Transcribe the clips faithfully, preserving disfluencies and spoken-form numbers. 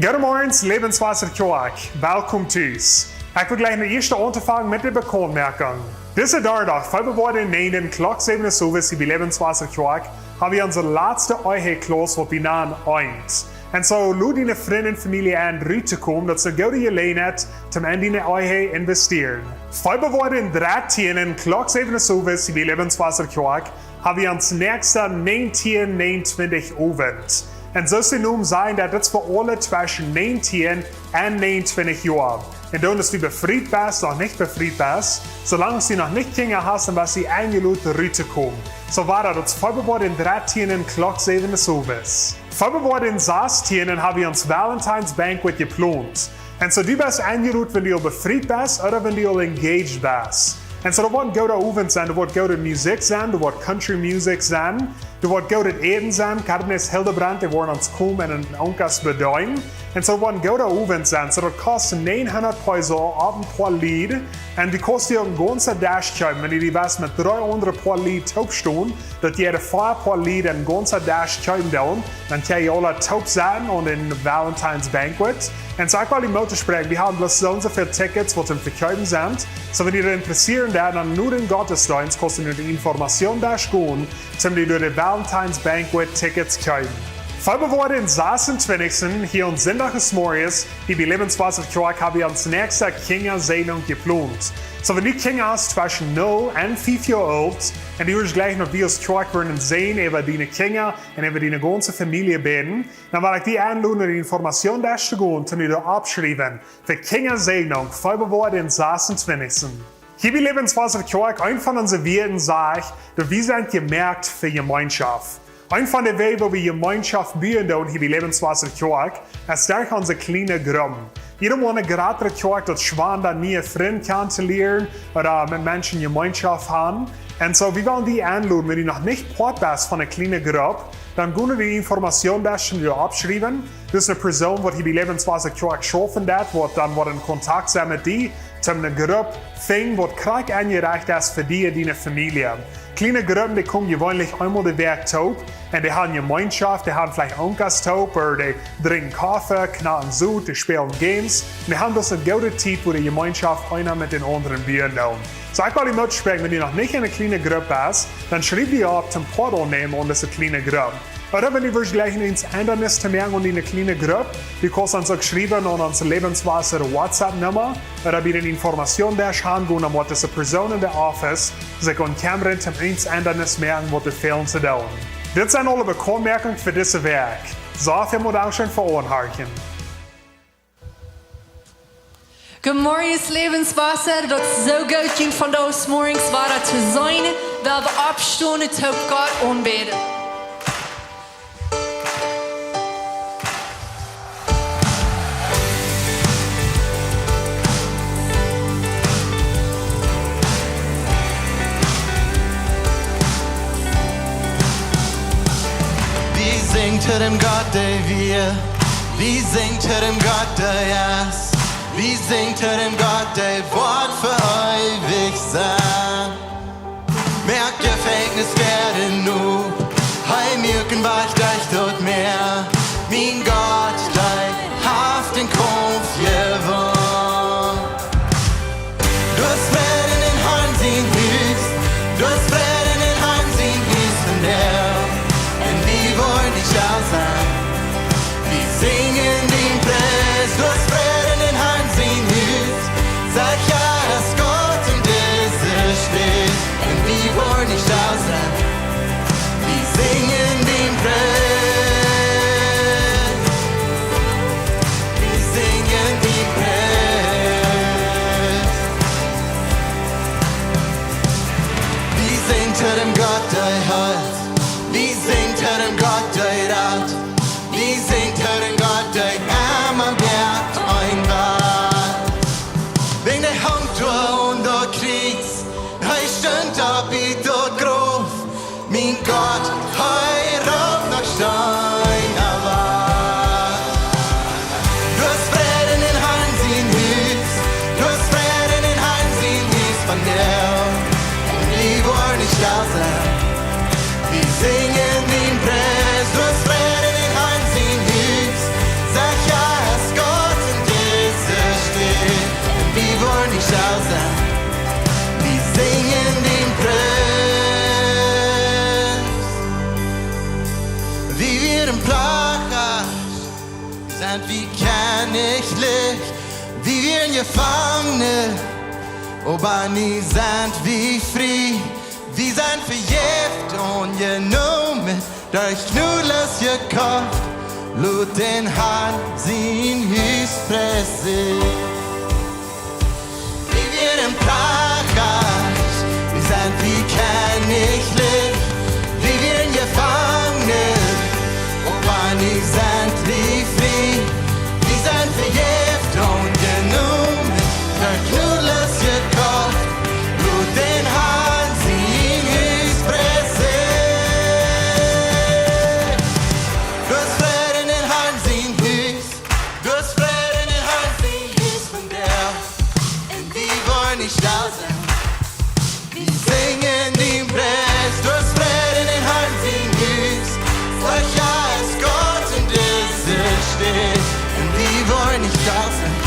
Goodemorjes, Lebenswasser Kjoakj. Welkom tus. Ekj well jlikj met de ieeschte aunfangen met de Bekauntmoakunk. Dise Donnadach, Februar dän näajenden, Klock säwen Uhr owes, hia bie Lebenswasser Kjoakj, hab wie onse latste Ehe-Klauss, waut wie nanen Eent. Un soo lod diene Frind un Famielje en, rut to komen, daut es eene goode Jeläajenheit, om en diene Ehe investieren. Februar dän dartieenden, Klock säwen Uhr owes, hia bie Lebenswasser Kjoakj, hab wie ons näakjsta näajentieen näajenuntwintich Owent. Un soo aus de Nomen sajen, daut es fa aule tweschen näajentieen un näajenuntwintich Joa. Un dan, aus du befriet best, noch nich befriet best, soo lang aus du noch nich Kjinja hast, dan best du enjelot rut to komen. Soo wia daut, daut es Februar dän dartieenden, Klock säwen Uhr owes. Februar dän sastieenden hab wie ons Valentine's Banquet jeplont. Un soo, du best enjelot, wan du aul befriet best ooda wan du aul engaged best. Un soo, daut woat een gooda Owent sennen, doa woat goode Musikj sennen, doa woat Country Musikj sennen, doa woat goodet Äten sennen, Carnes Hildebrandt, dee woaren ons komen un ons bedeenen. Un soo, daut woat een gooda Owent sennen, soo daut kost näajenhundat Peso fa een poa Lied. Un du kaust die een gaunzen Desch kjeepen, wan du west met dree aundre poa Lied toop stonen, daut jie fa poa Lied een gaunzen Desch kjeepen doonen, dan kjenn jie aula toop sennen aun dän Valentine's Banquet. Un soo, ekj well die Moot toospräakjen, wie haben bloos soo un soo väl Tickets, waut to vekjeepen sent. Soo, wan die daut interesseet, dan, dan no dän Gottesdeenst kaust du no dän Informationsdesch gonen, om die dän Valentine's Banquet Tickets kjeepen. Februar dän sasuntwintichsten, hia aun Sindach zemorjes, hia bie Lebenswasser Kjoakj, hab wie ons näakjste Kjinjasäajnunk jeplont. Soo, wan du Kjinja hast tweschen null un fief Joa oolt, un du woascht jlikj no wie aus Kjoakj wellen säajnen äwa diene Kjinja un äwa diene gaunze Famielje bäden, dan well ekj die enloden, no dän Informationsdesch to gonen, om die doa opptoschriewen, fa Kjinjasäajnunk, Februar dän sasuntwintichsten. Hia bie Lebenswasser Kjoakj, eent von onse Wieed sajcht, daut wie sent jemoakt fa Jemeenschoft. Eent von de Wäaj, woo wie Jemeenschoft buen doonen hia bie Lebenswasser Kjoakj, es derch onse kjliene Gruppen. Jieda mol eene jratre Kjoakj, daut es schwoa, niee Frind kjanen to lieren ooda met Menschen Jemeenschoft haben. Un soo, wie wellen die enloden, wan du noch nich Poat best von eene kjliene Grupp, dan go no dän Informationsdesch, om die opptoschriewen. Daut es eene Persoon, waut hia bie Lebenswasser Kjoakj schaufen deit, waut dan woat en Kontakt sennen met die, om eene Grupp finjen, waut krakjt enjerecht es fa die un diene Famielje. Kjliene Gruppen, dee komen jeweenlich eemol de Wäakj toop. Un dee haben Jemeenschoft, dee haben veleicht Onkels toop, ooda dee drinkjen Koffe, knacken Sot, dee spälen Games. Un dee haben bloos eene goode Tiet, wua de Jemeenschoft eena met dän aundren buen deit. Soo, ekj well die Moot toospräakjen, wan du noch nich en eene kjliene Grupp best, dan schriew die opp, om Poat to nämen aun dise kjliene Grupp. Ooda wan du woascht jlikj eent Endanis to moaken aun diene kjliene Grupp, du kaust ons uk schriewen aun onse Lebenswasser WhatsApp-Numma, ooda bie dän Informationsdesch gonen, dan woat dise Persoon en de Office sikj aun kjemren, om eent Endanis moaken, waut du fälen to doonen. Dit sent aule Bekauntmoakungen fa dise Wäakj. Soo, väl Moot dankscheen fa aunhorchen. Goodemorjes, Lebenswasser. Daut es soo goot, junt vondoag zemorjes wada to seenen. Wie woaren oppstonen, toop Gott aunbäden. Wie sinjen to däm Gott, dee wia. Wie sinjen to däm Gott, dee es. Wie sinjen to däm Gott, dee woat fa eewich sennen. Moakt Jefenkjnis Däaren op, hee muak een Wajch derch daut Mäa. Mien Gott, dee haft dän Kaumf jewonn. Daut es Fräd en dän Harn sien Hus, daut es Fräd en dän Harn sien Hus vondoag. Un wie woaren nich stell sennen. Wie sinjen dän Pries, daut es Fräd en dän Harn sien Hus. Saj jo, daut Gott en dise Staut, un wie woaren nich stell sennen. Wie sinjen dän Pries. Wie wieren Plagers, nu sent wie Kjennichs, wie wieren Jefangne, oba nu sent wie frie. Wie sent vejäft aunjenomen, derch Jnod jekoft, lot dän Harn sien Hus präsent. Wie wieren Plagers, nu sent wie Kjennichs, wie wieren Jefangne, oba nu sent wie frie. Wie sent vejäft aunjenomen, derch Jnod jekoft, lot dän Harn sien Hus präsent. Doa es Fräd en dän Harn sien Hus. Doa es Fräd en dän Harn sien Hus vondoag. Un wie woaren nich stell sennen. Wie sinjen dien Pries. Doa es Fräd en dän Harn sien Hus. Sajcht: Jo, es Gott en dise Staut. Un wie woaren nich stell sennen.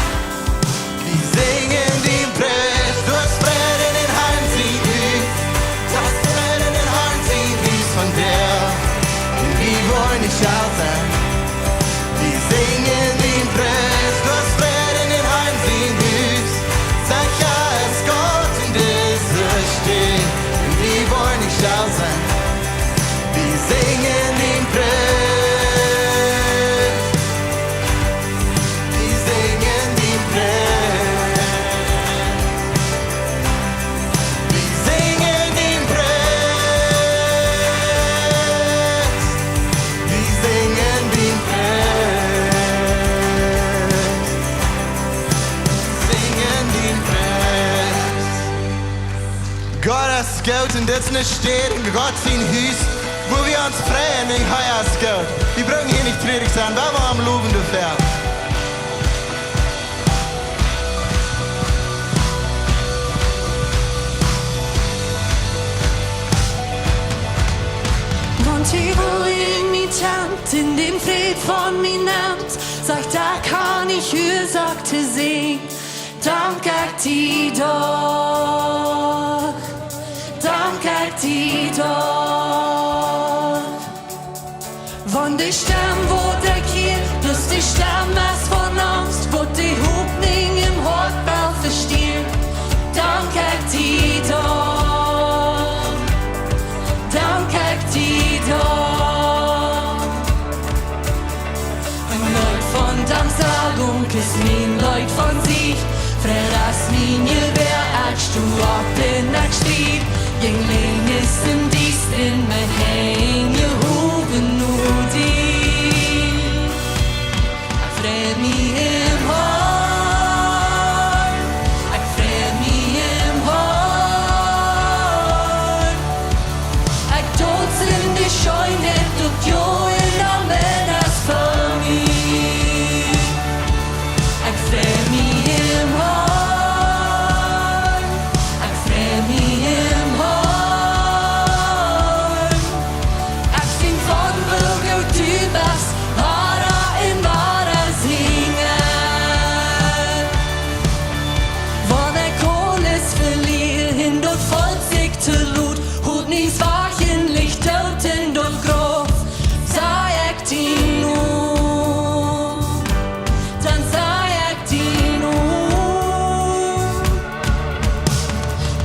Wie sinjen dien Pries. Doa es Fräd en dän Harn sien Hus. Doa es Fräd en dän Harn sien Hus vondoag. Un wie woaren nich stell sennen. Wie sinjen dien Pries. Doa es Fräd en dän Harn sien Hus. Sajcht: Jo, es Gott en dise Staut. Un wie woaren nich stell sennen. Wie sinjen dien Pries. Wie sinjen dien Pries. Wie sinjen dien Pries. Wie sinjen dien Pries. Wie sinjen dien Pries. Gott es goot un dit es ne Städ en Gott sien Hus, wua wie ons freien un hee es goot. Wie bruken hia nich trurich sennen, wie woaren am lowen doafäa. Wan ekj hia en mien Tent en dän Fräd von mien Haunt, sajcht, doa kaun ekj Uasoak to seenen. Dank ekj die doch, dank ekj die doch. Wan de Stemm, waut ekj hia, bloos de Stemm es von Angst, waut de Hopninj em Hoat well vestieekjen. Dank ekj die doch, dank ekj die doch. Een Leet von Danksagunk es mien Leet von Siech. Fräd es mien Jewäa, ekj sto opp un ekj strijd. Jäajen Läajes em Diestren, mien Henj jehowen no die. Ekj frei mie em Harn, ekj frei mie em Harn. Ekj daunz en de Scheenheit, daut jo en am es fa mie. Ekj frei mie em Harn, ekj frei mie em Harn. Ekj sinj von woo goot du best, wada un wada sinjen. Wan ekj aules velia un daut Volkj sikj to lot, holt mie wajch un licht doot en daut Grauf, saj ekj die no, dan saj ekj die no.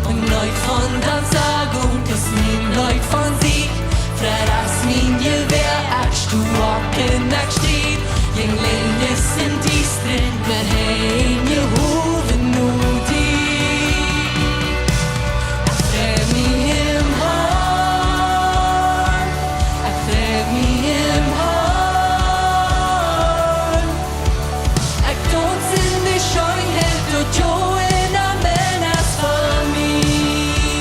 Een Leet von Danksagunk es mien Leet von Siech. Fräd es mien Jewäa, ekj sto opp un ekj strijd. Jäajen Läajes em Diestren, mien Henj jehowen no die. Ekj frei mie em Harn, ekj frei mie em Harn. Ekj daunz en de Scheenheit, daut jo en am es fa mie.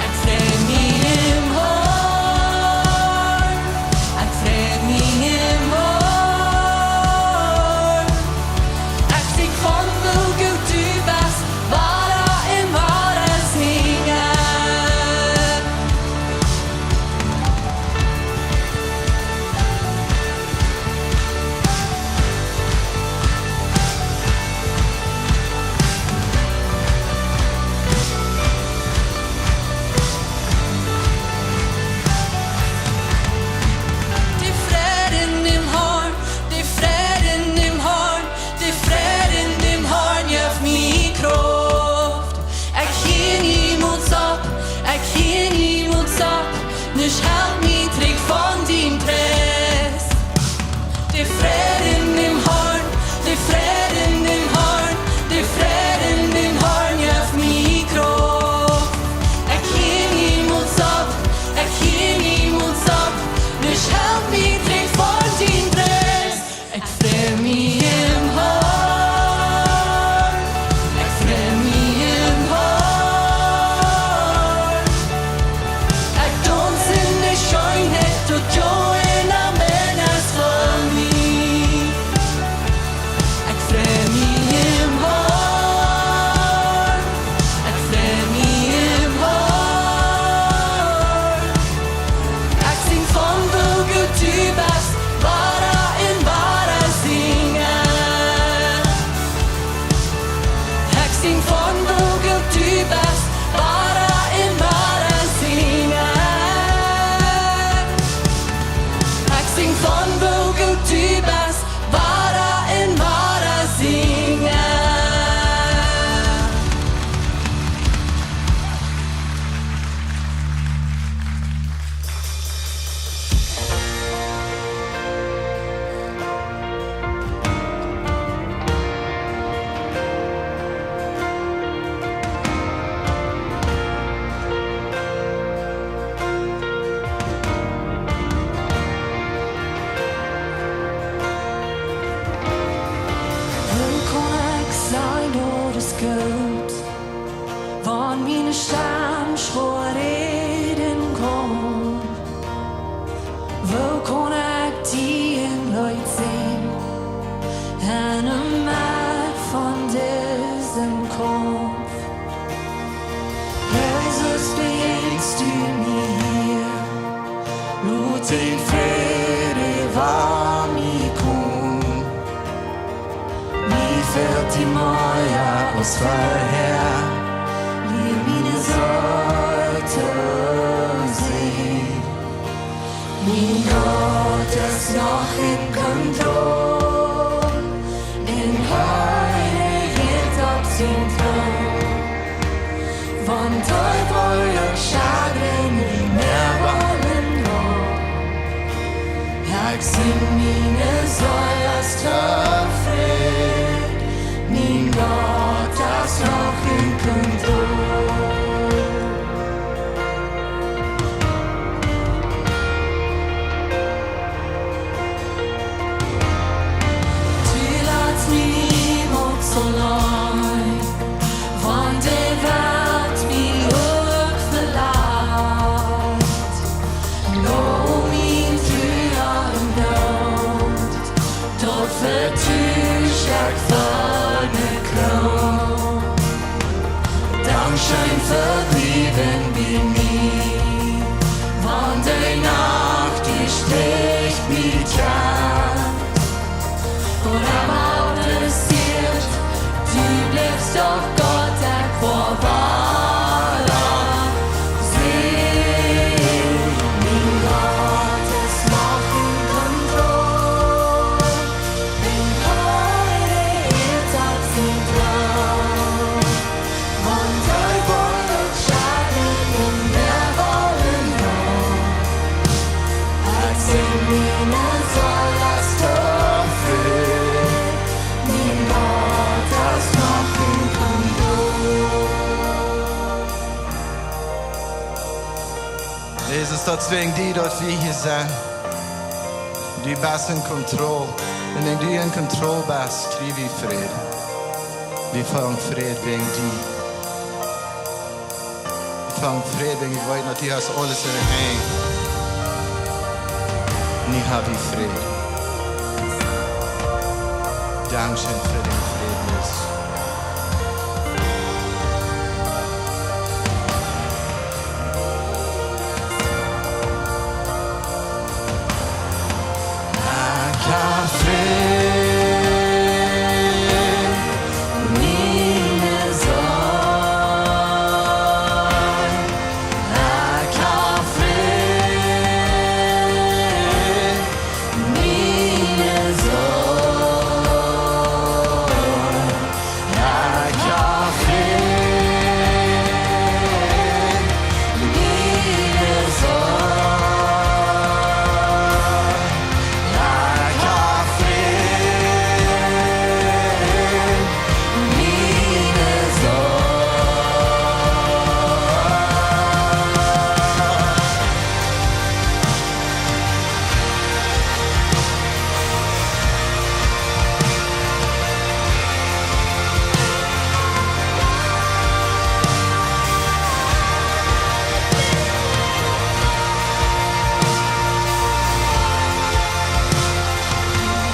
Ekj frei mie em Harn, ekj frei mie em Harn. Lot dän Fräd äwa mie komen. Mie fält die mea aus verhäa, lia miene Seel to sennen. Mien Gott es noch en Kontroll, un hee rejieet opp sienen Troon. Wan dee Wolkjen schaden un Nebel roll, ekj sie miene Seel es tofräd, mien Gott es noch en Kontroll. Du latst mie niemols auleen, wan de Welt mie uk velat. No mien Trua un Noot, daut vetusch ekj fa ne Kroon. Dankscheen fa bliewen bie mie, wan de Nacht die Stich mie kjant. Waut emma passieet, du blifst doch Gott, ekj woa wada sennen. Mien Gott es noch en Kontroll, un hee rejieet opp sienen Troon. Wan dee Wolkjen schaden un Nebel roll, ekj sie miene Seel es tofräd, mien Gott es noch en Kontroll. Jesus, daut es wäajen die, daut wie hia sent. Du best en Kontroll. Un wan du en Kontroll best, kjrie wie Fräd. Wie feelen Fräd wäajen die. Wie feelen Fräd wäajen wie weeten, daut du hast aules en de Henj. Nu hab wie Fräd. Dankscheen fa dän Fräd, Jesus. Ekj hab Fräd, miene Seel. Ekj hab Fräd, miene Seel. Ekj hab Fräd, miene Seel. Ekj hab Fräd, miene Seel.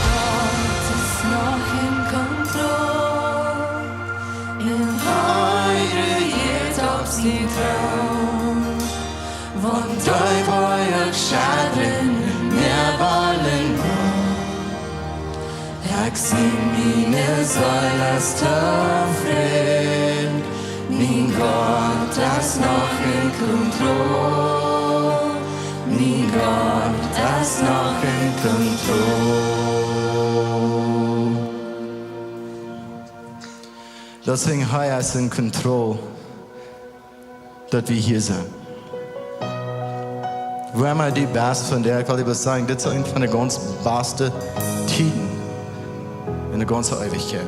Gott es noch en Kontroll, un hee rejieet opp sienen Troon. Wan dee Wolkjen schaden un Nebel roll, ekj sie miene Seel es tofräd. Mien Gott es noch en Kontroll. Mien Gott es noch en Kontroll. Daut es, hee es en Kontroll, daut wie hia sent. Wua emma du best vondoag, ekj well die waut sajen, dit es eent von de gaunz baste Tieden en de gaunze Eewichkjeit.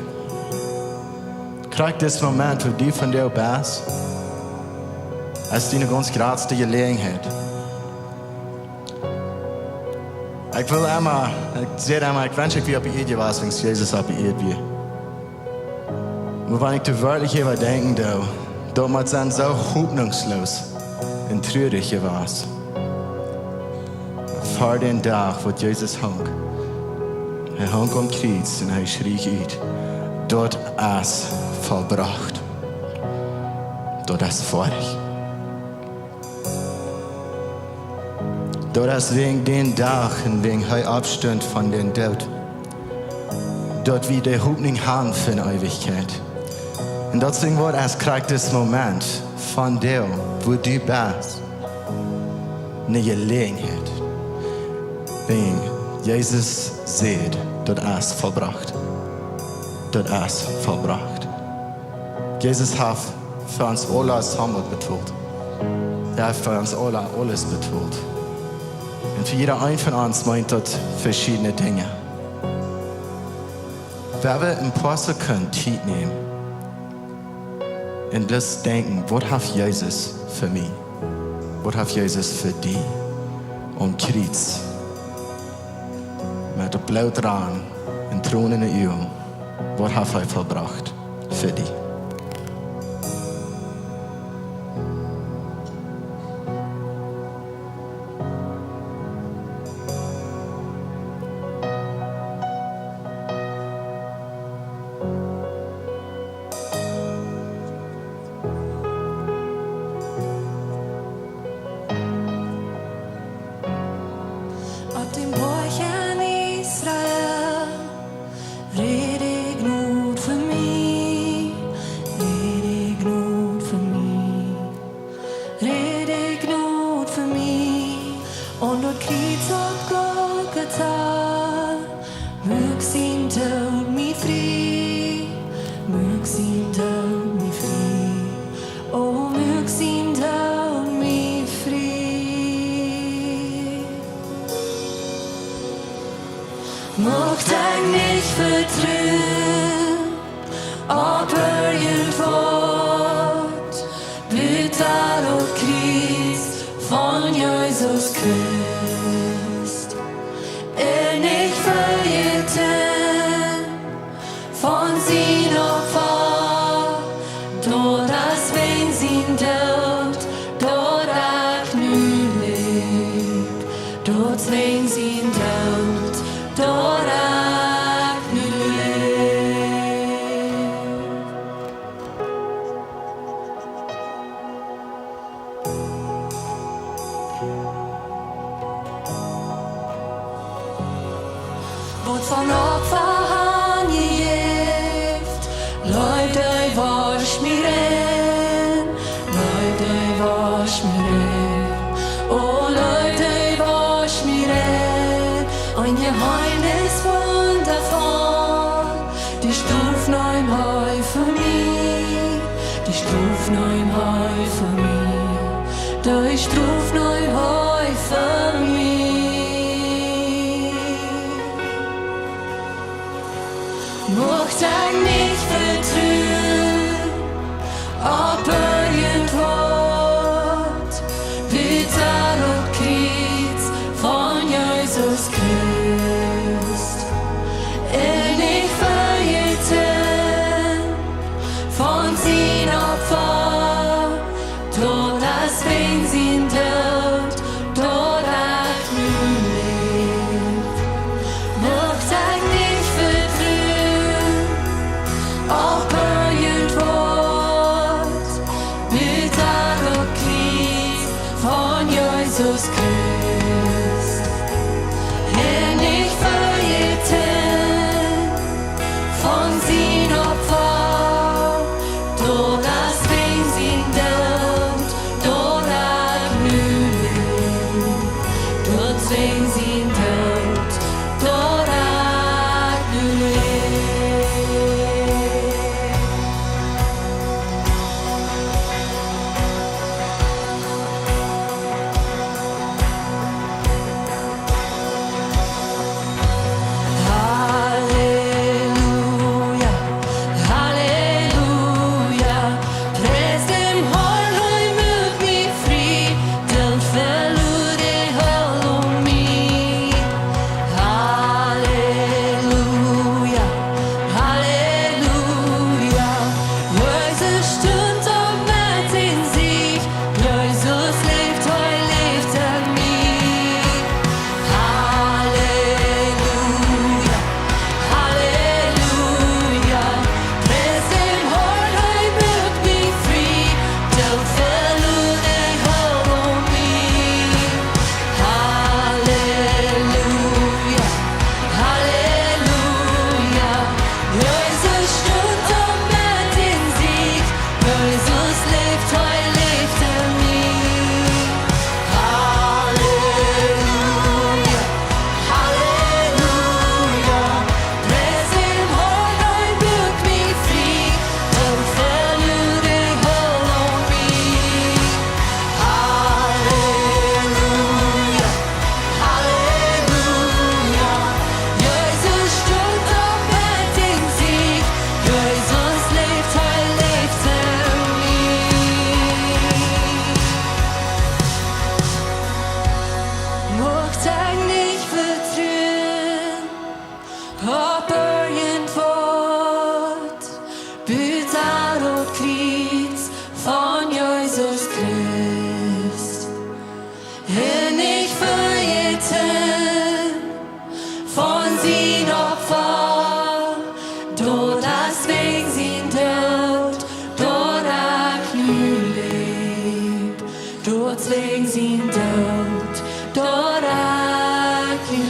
Krakjt dit Moment, wua du vondoag best, es diene gaunz jratste Jeläajenheit. Ekj well emma, ekj saj emma, ekj wensch, ekj wia opp de Ieed jewast, wiels Jesus opp de Ieed wia. Oba wan ekj doa werkjlich äwa denkjen doo, daut mott sennen soo hopninjsloos un truarich jewast. Ver dän Dach, wua Jesus hunk. Hee hunk aum Kjriez un hee schrieech ut: Daut es vollbrocht. Daut es foadich. Daut es wäajen dän Dach un wäajen hee oppstunt von dän Doot, daut wie de Hopninj haben fa ne Eewichkjeit. Un daut es wäajen waut es krakjt dis Moment von doa, wua du best, ne Jeläajenheit. Wäajen Jesus säd: "Daut es vollbrocht. Daut es vollbrocht." Jesus haft fa ons aule Sumd betolt. Hee haft fa ons aule aules betolt. Un fa jieda een von ons meent daut veschiedne Dinja. Wie haben een poa Sekunden Tiet nämen un bloos denkjen: Waut haft Jesus fa mie? Waut haft Jesus fa die aum Kjriez met daut Bloot rannen un Tronen en de Uagen, waut haft hee vollbrocht fa die? Opp dän Boajch en Israel, räd de Jnod fa mie, räd de Jnod fa mie, räd de Jnod fa mie. Aun daut Kjriez opp Golgata, muak sien Doot mie frie, muak sien Doot mie frie, o, muak sien Doot mie frie. Mucht ekj nich vetruen opp irjent waut, buta daut Kjriez von Jesus Christus. Un nich vejäten von sien Opfa, daut es wäajen sien Doot, daut ekj nu läw. Daut es wäajen sien Doot, daut ekj nu läw. Waut von Opfa han jejäft, Leew, dee wosch mie rein, Leew, dee wosch mie rein, o, Leew, dee wosch mie rein. Een Jeheemnis wunda von, de Strof neem hee fa mie, de Strof neem hee fa mie, de Strof neem hee fa mie. Mucht ekj nich vetruen opp irjent waut, buta daut Kjriez von Jesus Christus. Un nich vejäten von sien Opfa, daut es wäajen sien Doot, daut ekj nu läw. Mucht ekj nich vetruen opp irjent waut, buta daut Kjriez von Jesus Christus. Un nich vejäten von sien Opfa, daut es wäajen sien Doot, daut ekj nu läw. Daut es wäajen sien Doot, daut ekj nu läw. Halleluja, Halleluja, pries däm Harn, hee muak mie frie, dan veluar de Hel om mie.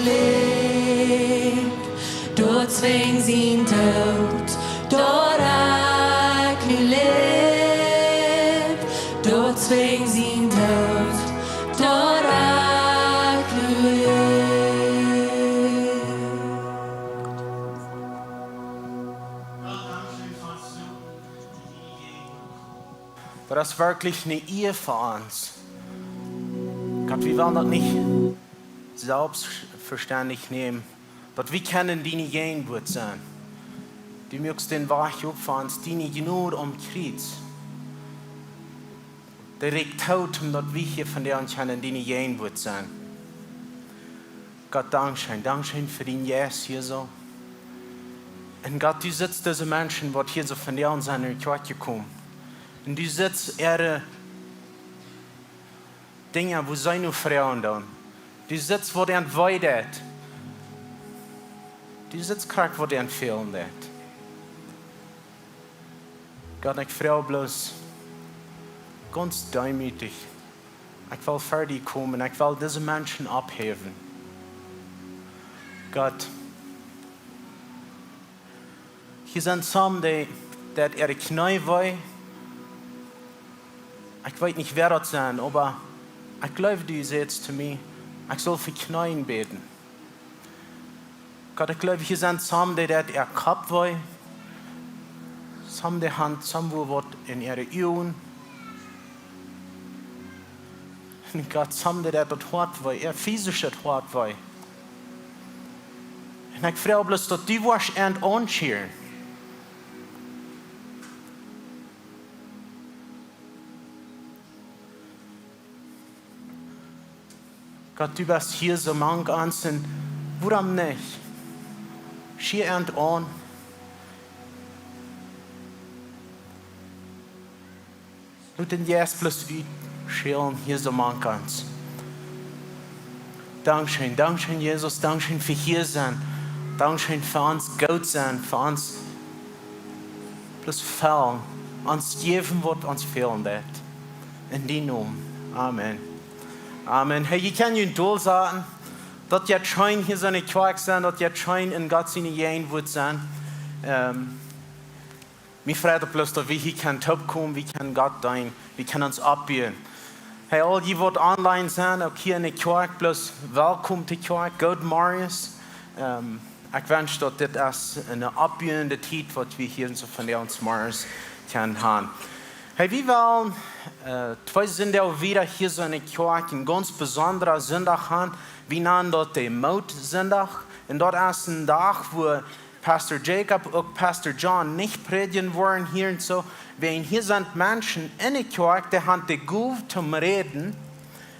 läft, doa zwäajen sien Doot, daut ekj nu läw, doa zwäajen sien Doot, daut ekj nu läw. Daut es werkjlich eene Ea fa ons. Gott, wie wellen daut nich selfstvestendich nämen, daut wie kjennen diene Jäajenwuat sennen. Du muakst dän Wajch op fa ons, diene Jnod aum Kjriez. Dee rieekjt toom, daut wie hia vondoag kjennen diene Jäajenwuat sennen. Gott, dankscheen, dankscheen fa dienen Jeist hia soo. Un Gott, du sitst dise Menschen, waut hia soo vondoag sent enne Kjoakj jekomen. Un du sitst äare Dinja, woo see nu froagen doonen. Du sitst, waut an wee deit. Du sitst krakjt, waut an fälen deit. Gott, ekj froag bloos gaunz deemootich. Ekj well ver die komen, ekj well dise Menschen opphäwen. Gott, hia sent some, dee, daut äare Kjnee wee. Ekj weet nich, wäa daut sent, oba ekj gleew, du sätst to mie, ekj saul fa Kjneen bäden. Gott, ekj gleew, hia sent some, dee daut äa Kopp wee. Some, dee han some, woo waut en äare Uagen. Un Gott, some, dee daut daut Hoat wee, äa fisischet Hoat wee. Un ekj froag bloos, daut du woascht an aunschieren. Gott, du best hia soo mank ons un wuarom nich? Schia an aun. Lot dän Jeist bloos utschellen hia soo mank ons. Dankscheen, dankscheen, Jesus, dankscheen fa hia sennen. Dankscheen fa ons goot sennen, fa ons bloos fälen, ons jäwen, waut ons fälen deit. En dienen Nomen. Amen. Amen. Hey, jie kjennen junt dolsaten. Daut jeit scheen hia soo enne Kjoakj sennen, daut jeit scheen en Gott siene Jäajenwuat sennen. Ähm, mie freit daut bloos, daut wie hia kjennen toopkomen, wie kjennen Gott deenen, wie kjennen ons oppbuen. Hey, aul jie, waut online sent, uk hia enne Kjoakj, bloos welkom to Kjoakj. Goot Morjes. Ähm, ekj wensch, daut dit es eene oppbuende Tiet, waut wie hia en soo vondoag zemorjes kjennen han. Hey, wie wellen, äh, twee Sindach wieda hia soo enne Kjoakj eenen gaunz besondren Sindach han. Wie nanen daut de Mootsindach. Un daut es een Dach, wua Pastor Jacob uk Pastor John nich prädjen woaren hia en soo. Wäajen hia sent Menschen enne Kjoakj, dee han de Gow toom räden.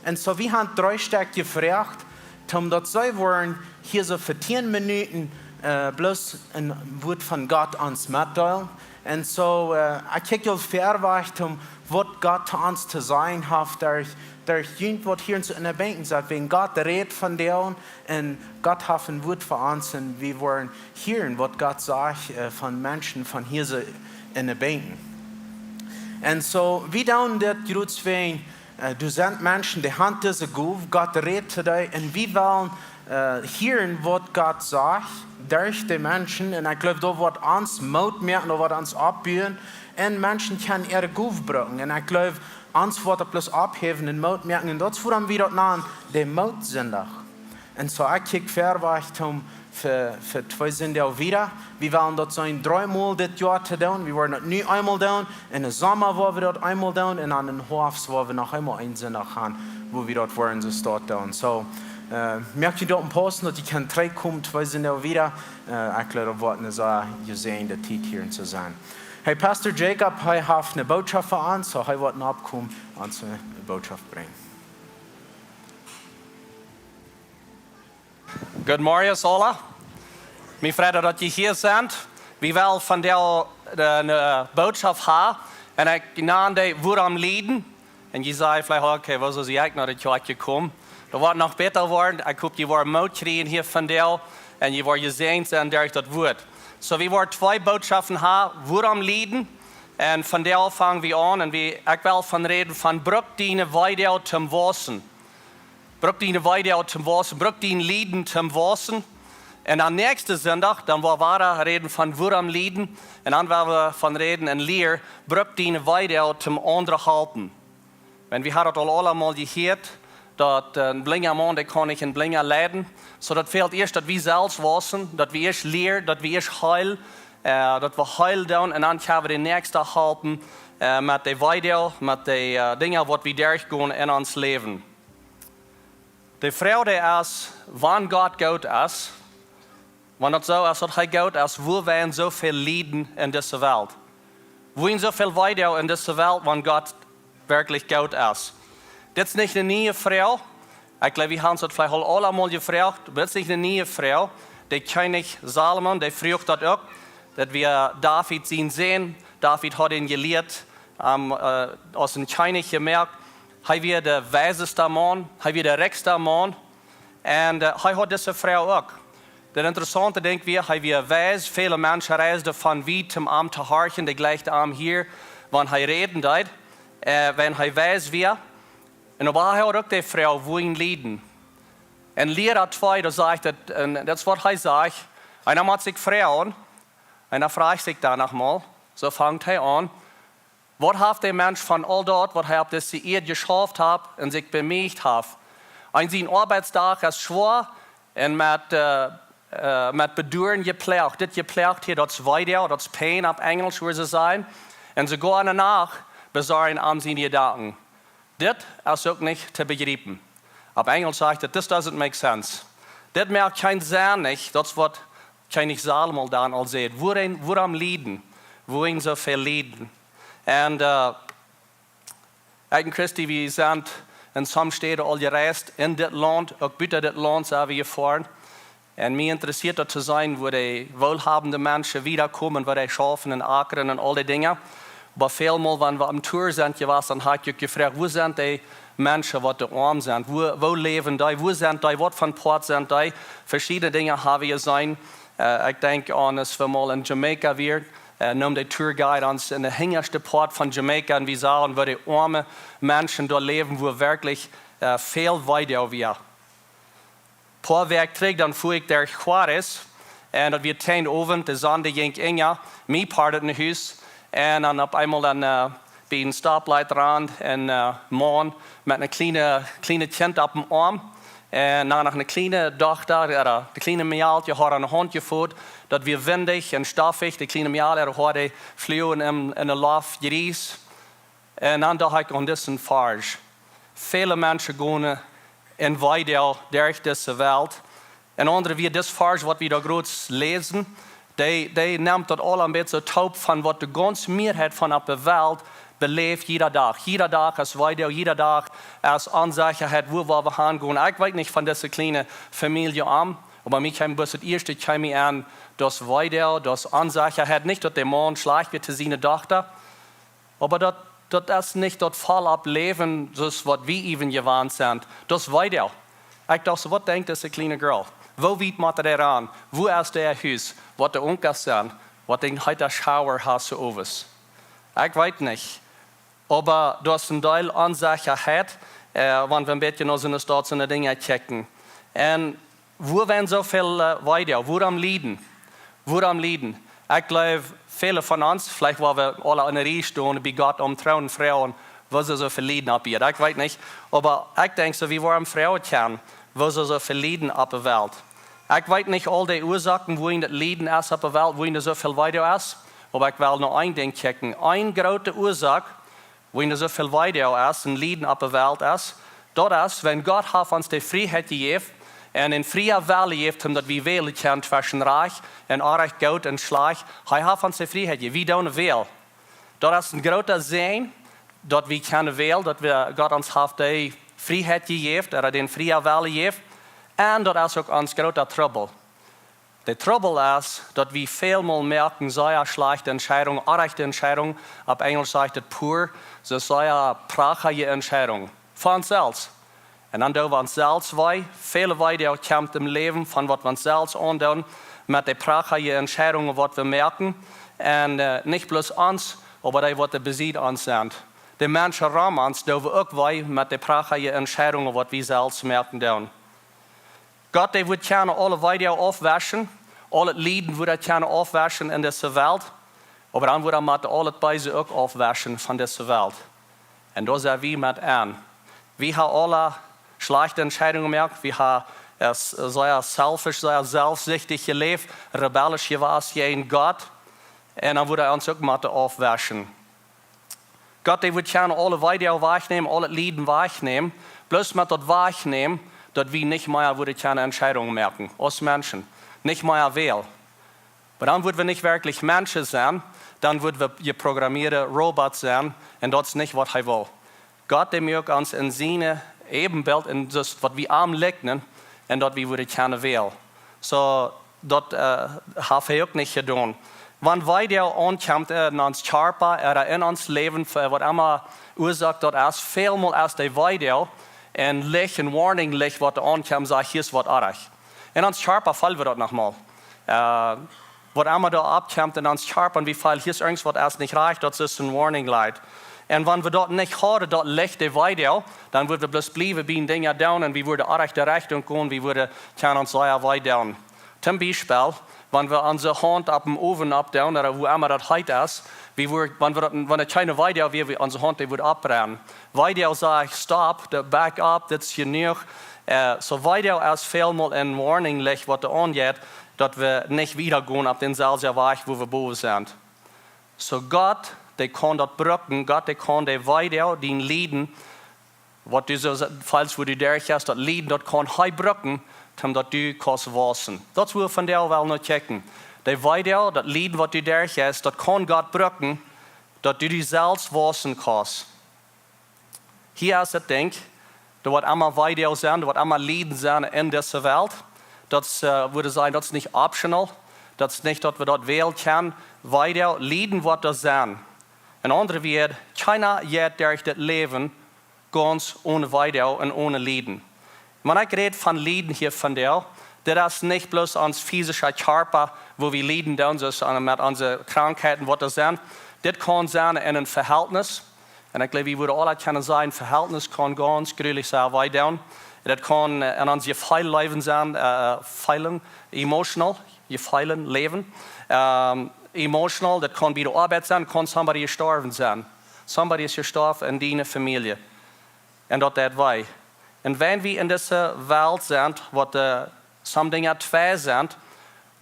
Un soo, wie han dree Stekj jefroacht, toom daut see woaren hia soo fa tieen Minuten, äh, bloos een Wuat von Gott ons metdeelen. Un soo, äh, ekj kjikj aul ver, wacht, om waut Gott to ons to sajen haft, derch, derch junt, waut hia en soo enne Benkj sent. Wäajen Gott rät vondoag un Gott haft een Wuat fa ons un wie woaren hieren, waut Gott sajcht, äh, von Menschen von hia soo enne Benkj. Un soo, wie doonen dit jrods wäajen, äh, doa sent Menschen, dee han dise Gow, Gott rät to dee, un wie wellen, äh, hieren, waut Gott sajcht, derch de Menschen, un ekj gleew, daut woat ons Moot moaken, daut woat ons oppbuen, un Menschen kjennen äare Gow brucken, un ekj gleew, ons woat daut bloos oppheewen un Moot moaken, un daut es wuarom wie daut nanen, de Mootsindach. Un soo, ekj kjikj ver, wacht, om fa, fa twee Sindach wieda. Wie wellen daut sennen dreemol dit Joa to doonen. Wie woaren daut nu eemol doonen. En dän Somma woa wie daut eemol doonen. Un aun dän Hoafst woa wie noch eemol eenen Sindach han, wua wie daut woaren soo staut doonen. Soo, äh, moakt junt daut een Pausen, daut jie kjennen trigjkomen, twee Sindach wieda. Äh, ekj gleew, daut woat eene sea jesäajende Tiet hia to sennen. Hey, Pastor Jacob, hee haft eene Botschaft fa ons, soo hee woat nopp komen, ons eene Botschaft brinjen. Goodemorjes aula. Mie freit daut jie hia sent. Wie wellen vondoag de, eene Botschaft han. Un ekj nan dee wuarom lieden. Un jie sajen veleicht, okay, wuarom sie ekj no de Kjoakj jekomen? Daut woat noch bäta woaren. Ekj hop, jie woaren Moot kjrieen hia vondoag. Un jie woaren jesäajent sennen derch daut Wuat. Soo, wie woaren twee Botschaften han. Wuarom lieden? Un vondoag fang wie aun. Un wie, ekj well von räden von bruk diene Weedoag toom wausen. Bruk diene Weedoag toom wausen, bruk dien Lieden toom wausen. Un aum näakjsten Sindach, dan woa wie wada räden von wuarom lieden. Un dan woa wie von räden un lieren, bruk diene Weedoag toom aundre halpen. Wan wie haben daut aul aula mol jehieet, daut een blinja Maun, dee kaun nich een blinja leiden. Soo daut fält ieescht, daut wie selfst wausen, daut wie ieescht lieren, daut wie ieescht heelen, äh, daut wie heelen doonen. Un dan kjenn wie dän näakjsten halpen, äh, met de Weedoag, met de, äh, Dinja, waut wie derchgonen en ons Läwen. De Froag es, wan Gott goot es, wan daut soo es, daut hee goot es, wuarom soo väl Lieden en dise Welt? Wuarom soo väl Weedoag en dise Welt, wan Gott werkjlich goot es? Dit es nich eene niee Froag. Ekj jleew, wie haben ons daut veleicht aul aula mol jefroagt, oba dit es nich eene niee Froag. De Kjennich Salomo, dee fruach daut uk. Daut wia David sien Sän. David haud am jelieet, am, äh, aus een Kjennich jemoakt. Hee wia de weisesta Maun, hee wia de rikjsta Maun. Un, äh, hee haud dise Froag uk. Daut interessaunte Dinkj wia, hee wia weis. Väle Menschen reisden von wiet om am to horchen, dee jlikjden am hia, wan hee räden deed, äh, wan hee weis wia. Un oba hee haud uk de Froag, wuarom lieden? En Liera twee, doa sajcht et, un daut es waut hee sajcht, eena mott sikj froagen, eena froagt sikj dan noch mol, soo fangt hee aun, waut haft de Mensch von aul daut, waut hee opp dise Ieed jeschauft haft un sikj bemieecht haft? Eena sien Oabeitsdach es schwoa un met, äh, äh, met Beduaren jeploagt. Dit jeploagt hia, daut es Weedoag, daut es pain opp Enjlisch, woo see sajen. Un soogoa enne Nacht besorjen am siene Jedanken. Dit es uk nich to bejriepen. Opp Enjlisch sajcht et, "This doesn't make sense." Dit moakt kjeen Senn nich, daut es waut Kjennich Salomo dan aul säd. Wuarom, wuarom lieden? Wuarom soo väl lieden? Un, äh, ekj un Christy, wie sent en some Städen aul jereist, en dit Launt, uk buta dit Launt sent wie jefoaren. Un mie interessieet daut to seenen, woo de woolhabende Menschen wieda komen, woo dee schaufen un akren un aul dee Dinja. Oba väl mol, wan wie opp Tour sent jewast, dan hab ekj uk jefroagt, woo sent dee Menschen, waut de oam sent? Woo, woo läwen dee? Woo sent dee? Waut fa Poat sent dee? Veschiedne Dinja hab wie jeseenen. Äh, ekj denkj aun, aus wie mol en Jamaica wieren, äh, neem de Tourguide ons en de hinjaschte Poat von Jamaica un wie sagen, woo de oame Menschen doa läwen, woo werkjlich, äh, väl Weedoag wia. Poa Wäakj trigj, dan fua ekj derch Juarez. Un daut wia tieen Owent, de Sonn, dee jinkj unja, mie Poat no Hus. Un dan opp eemol dan, äh, bie een Stoplight aun, een, äh, Maun met een kjlienet, kjlienet Kjint opp dän Oarm. Un dan noch eene kjliene Dochta, äh, de kjliene Mejal, dee haud aun de Haunt jefot. Daut wia windich un stoffich, de kjliene Mejal, äare Hoa, dee fluagen en, en de Loft, jries. Un dan docht ekj aun disen Varsch. Väle Menschen gonen en Weedoag derch dise Welt. Un aundre wia dis Varsch, waut wie doa groot läsen, dee, dee nemt daut aul een bät soo toop von waut de gaunze Mieeheit von opp de Welt beläft jieda Dach. Jieda Dach es Weedoag, jieda Dach es Onsechaheit, wua woa wie hangonen. Ekj weet nich von dise kjliene Famielje aun, oba mie kjeem bloos daut ieeschte kjeem mie aun, daut Weedoag, daut Onsechaheit, nich daut de Maun schlajcht wia to siene Dochta, oba daut, daut es nich daut volle Läwen, soo aus waut wie äwen jewant sent. Daut es Weedoag. Ekj docht soo, waut denkjt dise kjliene Girl? Woo wiet mott dee aun? Wua es äa Hus? Waut de Onkel sent? Waut dän heeten Shower haft see owes? Ekj weet nich. Oba daut es een Deel Onsechaheit, äh, wan wie een bät no soone Staut, soone Dinja kjikjen. Un wuarom soo väl, äh, Weedoag? Wuarom lieden? Wuarom lieden? Ekj jleew, väle von ons, veleicht woa wie aula en eene Rieej stonen, bie Gott aum Troon froagen, wuarom soo väl Lieden opp Ieed? Ekj weet nich, oba ekj denkj soo, wie woaren froagen kjennen, wuarom soo väl Lieden opp de Welt? Ekj weet nich aul de Uasoaken, wuarom daut Lieden es opp de Welt, wuarom doa soo väl Weedoag es, oba ekj well no een Dinkj kjikjen. Eene groote Uasoak, wuarom doa soo väl Weedoag es un Lieden opp de Welt es, daut es, wan Gott haft ons de Frieheit jejäft un een frieen Wellen jejäft, om daut wie wälen kjennen tweschen rajcht un orrajcht, goot un schlajcht. Hee haft ons de Frieheit jejäft. Wie doonen wälen. Daut es een groota Säajen, daut wie kjennen wälen, daut wie, Gott ons haft de Frieheit jejäft, ooda dän frieen Wellen jejäft. Un daut es uk ons groota Trubbel. De Trubbel es, daut wie väl mol moaken sea schlajchte Entscheidungen, orrajchte Entscheidungen, opp Enjlisch sajcht et poor, soo sea pracharje Entscheidungen. Fa ons selfst. Un dan doo wie ons selfst wee. Väl Weedoag kjemt em Läwen von waut wie ons selfst aundoonen, met de pracharje Entscheidungen, waut wie moaken. Un, äh, nich bloos ons, oba dee, waut doa besied ons sent. de Menschen rom ons doonen uk wee met de prachtige Entscheidungen, waut wie selfst moaken doonen. Gott, dee wudd kjennen aule Weedoag aufwauschen, aul daut Lieden wudd hee kjennen aufwauschen en dise Welt, oba dan wudd hee met aul daut Beese uk aufwauschen von dise Welt. Un doa sent wie met aun. Wie haben aule schlajchte Entscheidungen jemoakt, wie haben es sea selfish, sea selfstsichtich jeläft, rebellisch jewast jäajen Gott, un dan wudd hee ons uk motten aufwauschen. Gott, dee wudd kjennen aule Weedoag wajchnämen, aul daut Lieden wajchnämen, bloos met daut wajchnämen, daut wie nich mea wudden kjennen Entscheidungen moaken, aus Menschen, nich mea wälen. Oba dan wudden wie nich werkjlich Menschen sennen, dan wudden wie jeprogrammeerde Robots sennen, un daut es nich, waut hee well. Gott, dee moakt ons en sien Äwenbilt, un daut, waut wie am likjnen, un daut wie wudden kjennen wälen. Soo, daut, äh, haft hee uk nich jedonen. Wan Weedoag aunkjemt en ons Kjarpa, ooda en ons Läwen, fa waut emma Uasoak daut es, välmol es dee Weedoag een Licht, een Warning Licht, waut doa aunkjemt, sajcht: "Hia es waut oajch." En ons Kjarpa feelen wie daut noch mol. Äh, waut emma doa oppkjemt en ons Kjarpa, un wie feelen: "Hia es irjent waut es nich rajcht", daut es een Warning Light. Un wan wie daut nich hauden, daut Licht, dee Weedoag, dan wudden wie bloos bliewen bie Dinja doonen un wie wudden oajch de Rechtunk gonen, wie wudden kjennen ons sea wee doonen. Toom Biespel, wan wie onse Haunt opp dän Owen oppdoonen, ooda wua emma daut heet es, wie wudden, wan wie daut, wan et kjeene Weedoag wia, wie onse Haunt, dee wudd oppbrennen. Weedoag sajcht: "Stop, daut, back up, dit es jenuach." Äh, soo Weedoag es välmol een Warning Licht, waut doa aunjeit, daut wie nich wieda gonen opp dänselwjen Wajch, wua wie bowen sent. Soo Gott, dee kaun daut brucken, Gott, dee kaun dee Weedoag, dien Lieden, waut du soo se-, feelst, wua du derchjeist, daut Lieden, daut kaun hee brucken, toom daut du kaust wausen. Daut es, wua wie vondoag wellen no kjikjen. Dee Weedoag, daut Lieden, waut du derchjeist, daut kaun Gott brucken, daut du die selfst wausen kaust. Hia es daut Dinkj, doa woat emma Weedoag sennen, doa woat emma Lieden sennen en dise Welt. Daut es, äh, wudd ekj sajen, daut es nich optional. Daut es nich, daut wie daut wälen kjennen. Weedoag, Lieden woat doa sennen. En aundre Wieed, kjeena jeit derch dit Läwen gaunz one Weedoag un one Lieden. Wan ekj räd von Lieden hia vondoag, dit es nich bloos ons physischa Kjarpa, wua wie Lieden doonen, soo aus aun, met onse Krankheiten, waut doa sent. Dit kaun sennen en een Vehältnis. Un ekj jleew, wie wudden aule kjennen sajen, Vehältnis kaun gaunz grulich sea wee doonen. Daut kaun, äh, en ons Jefeelläwen sennen, äh, feelen, emotional, Jefeelen, Läwen. Ähm, emotional, daut kaun bie de Oabeit sennen, kaun somebody jestorwen sennen. Somebody es jestorwen en diene Famielje. Un daut deit wee. Un wan wie en dise Welt sent, waut, äh, some Dinja twei sent,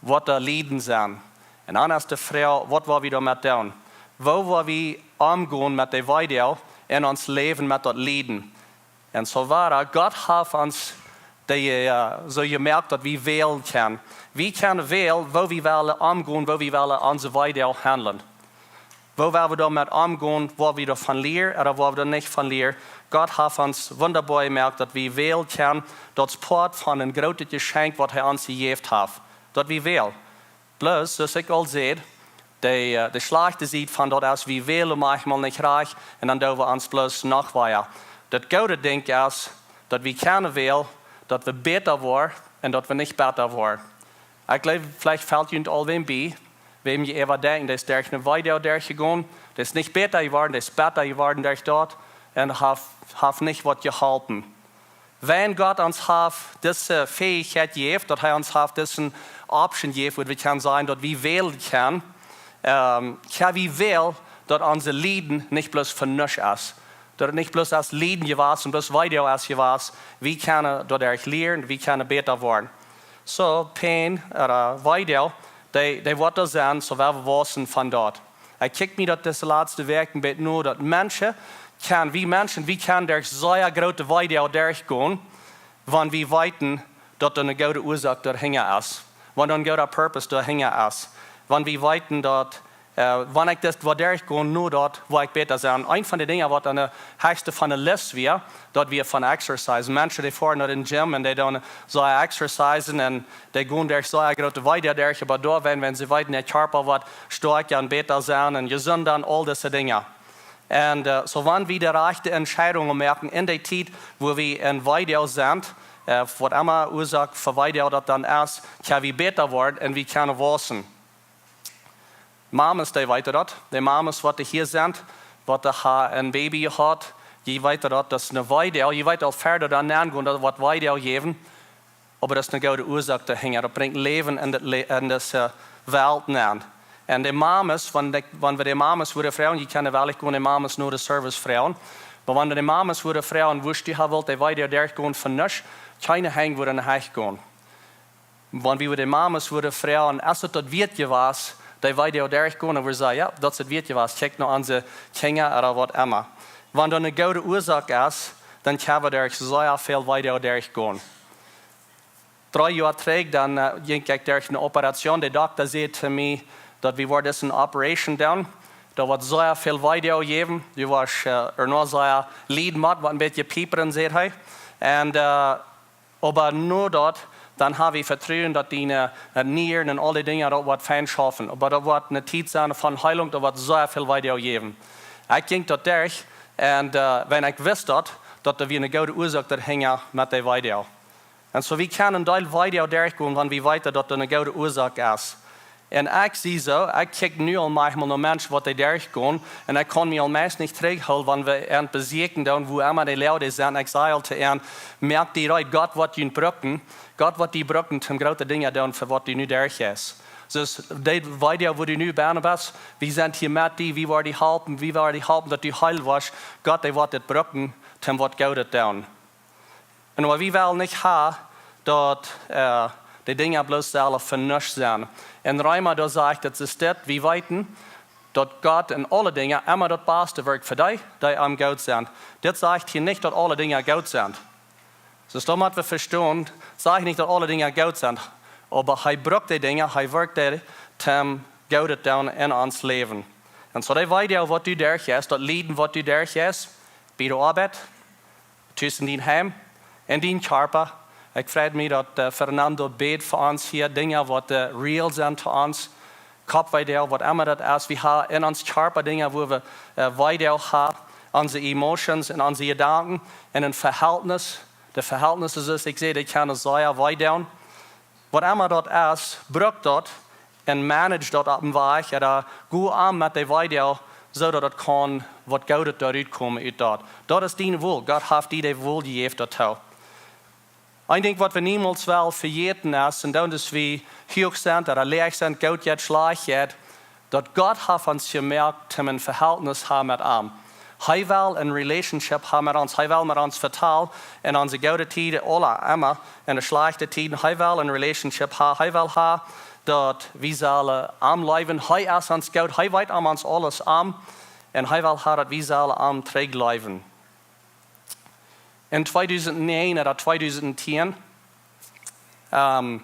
waut doa Lieden sent. Un dan es de Froag, waut woa wie doamet doonen? Woo woa wie omgonen met dee Weedoag en ons Läwen, met daut Lieden? Un soo wieda, Gott haft ons dee, äh, soo jemoakt, daut wie wälen kjennen. Wie kjennen wälen, woo wie wellen omgonen, woo wie wellen onse Weedoag haundlen. Woo woa wie doamet omgonen, woa wie doavon lieren ooda woa wie doa nich von lieren? Gott haft ons wundaboa jemoakt, daut wie wälen kjennen, daut es Poat von een grootet Jeschenkj, waut hee ons jejäft haft. Daut wie wälen. Bloos, soo aus ekj aul säd, dee, äh, dee schlajchte Sied von daut es, wie wälen maunchmol nich rajcht un dan doo wie ons bloos noch wada. Daut goode Dinkj es, daut wie kjennen wälen, daut wie bäta woaren un daut wie nich betta woaren. Ekj jleew, veleicht felt junt aul wäm bie, wäm jie äwa denkjen, dee es derch een Weedoag derchjegonen, dee es nich bäta jeworden, dee es betta jeworden derch daut un haft, haft nich waut jeholpen. Wan Gott ons haft dise Fäichkjeit jejäft, daut hee ons haft dise Option jejäft, wua wie kjennen sajen, daut wie wälen kjennen, ähm, jo, wie wälen, daut onse Lieden nich bloos fa nuscht es. Daut et nich bloos es Lieden jewast un bloos Weedoag es jewast. Wie kjennen doaderch lieren, wie kjennen bäta woaren. Soo, Pain, ooda Weedoag, dee, dee woat doa sennen, soo woa wie wausen von daut. Ekj kjikj mie daut dise latste Wäakj een bät no, daut Menschen kjennen, wie Menschen, wie kjennen derch sea groote Weedoag derchgonen, wan wie weeten, daut doa eene goode Uasoak doahinja es. Wan doa een gooda Purpose doahinja es. Wan wie weeten, daut, äh, wan ekj dit woa derchgonen, no daut woa ekj bäta sennen. Eent von de Dinja, waut aun de hechste von de List wia, daut wia von Exercise. Menschen, dee foaren no dän Gym un dee doonen sea Exercise un dee gonen derch sea groote Weedoag derch, oba doa, wan, wan see weeten, äa Kjarpa woat stoakja un bäta sennen un jesunda un aul dise Dinja. Un, äh, soo wan wie de rajchte Entscheidungen moaken en dee Tiet, wua wie en Weedoag sent, äh, waut emma Uasoak fa Weedoag daut dan es, kjenn wie bäta woaren un wie kjennen wausen. Mamas, dee weeten daut. Dee Mamas, waut hia sent, waut de ha een Baby jehaut, jie weeten daut, daut es een Weedoag, jie weeten aul wieda dan aungonen, daut woat Weedoag jäwen, oba daut es eene goode Uasoak doahinja, daut brinjt Läwen en, daut Le en dise Welt aun. Un de Mamas, wan, de, wan wie de Mamas wudden froagen, jie kjennen wellich gonen de Mamas no de Service froagen, oba wan wie de Mamas wudden froagen, woo es daut, ha wult de Weedoag derchgonen von nuscht, kjeene Henj wudden hooch gonen. Wan wie de Mamas wudden froagen, es daut daut wieet jewast, de Weedoag derchgonen, dan wudden see sajen, jo, daut es daut wieet jewast. Kjikj no onse Kjinja ooda waut emma. Wan doa eene goode Uasoak es, dan kjenn wie derch sea väl Weedoag derchgonen. Dree Joa trigj, dan, äh, jinkj ekj derch eene Operation. De Dokta säd to mie, daut wie woaren eene Operation doonen. Daut woat sea väl Weedoag jäwen. Du woascht, äh, ea noch sea lieden motten, waut een bät piepren, säd hee. Un, äh, oba no daut, dan ha wie Vetruen, daut diene, äh, Nieren un aul dee Dinja, daut woat fein schaufen. Oba daut woat eene Tiet sennen von Heilunk, daut woat sea väl Weedoag jäwen. Ekj jinkj daut derch, un, äh, wan ekj wist daut, daut doa wia eene goode Uasoak doahinja met de Weedoag. Un soo, wie kjennen een Deel Weedoag derchgonen, wan wie weeten, daut doa eene goode Uasoak es. Un ekj see soo, ekj kjikj nu aul maunchmol no Menschen, waut dee derchgonen, un ekj kaun mie aul meist nich trigjhoolen, wan wie an besieekjen doonen, wua emma dee Lied sent, ekj saj aul to an, moak die reed, Gott woat die brucken, Gott woat die brucken, om groote Dinja doonen, fa waut du nu derchjeist. Soo, dee Weedoag, wua du nu bennen best, wie sent hia met die, wie woaren die halpen, wie woaren die halpen, daut du heil woascht, Gott, dee woat dit brucken, om waut Goodet doonen. Un waut wie wellen nich ha, daut, äh, dee Dinja bloos sellen fa nuscht sennen. Un Reema, doa sajcht, daut es dit, wie weeten, daut Gott en aule Dinja emma daut Baste wirkjt fa dee, dee am goot sent. Dit sajcht hia nich, daut aule Dinja goot sent. Soo, daut mott wie vestonen, sajcht nich, daut aule Dinja goot sent. Oba hee brukt dee Dinja, hee wirkjt dee, om Goodet doonen en ons Läwen. Un soo dee Weedoag, waut du derchjeist, daut Lieden, waut du derchjeist, bie de Oabeit, tus en dien Heim, en dien Kjarpa. Ekj frei mie, daut, äh, Fernando bät fa ons hia, Dinja, waut, äh, real sent to ons. Koppweedoag, waut emma daut es. Wie ha en ons Kjarpa Dinja, wua wie, äh, Weedoag ha, onse Emotions un onse Jedanken, en een Vehältnis. De Vehältnis es, ekj saj, dee kjennen sea wee doonen. Waut emma daut es, bruk daut un manage daut opp een Wajch, ooda go om met dee Weedoag, soo daut daut kaun waut Goodet doa rutkomen ut daut. Daut es dien Wille. Gott haft die dee Wille jejäft doatoo. Een Dinkj, waut wie niemols wellen vejäten es, un dan, daut wie huach sent, ooda läach sent, goot jeit, schlajcht jeit, daut Gott haft ons jemoakt, om een Vehältnis haben met am. Hee well een Relationship haben met ons. Hee well met ons vetalen en onse goode Tieden, ooda emma en de schlajchte Tieden. Hee well een Relationship haben. Hee well haben, daut wie sellen am leewen. Hee es ons Gott. Hee weet om ons aules aun. Un hee well haben, daut wie sellen am trigj leewen. En tweedusent näajen ooda tweedusent tieen, ähm,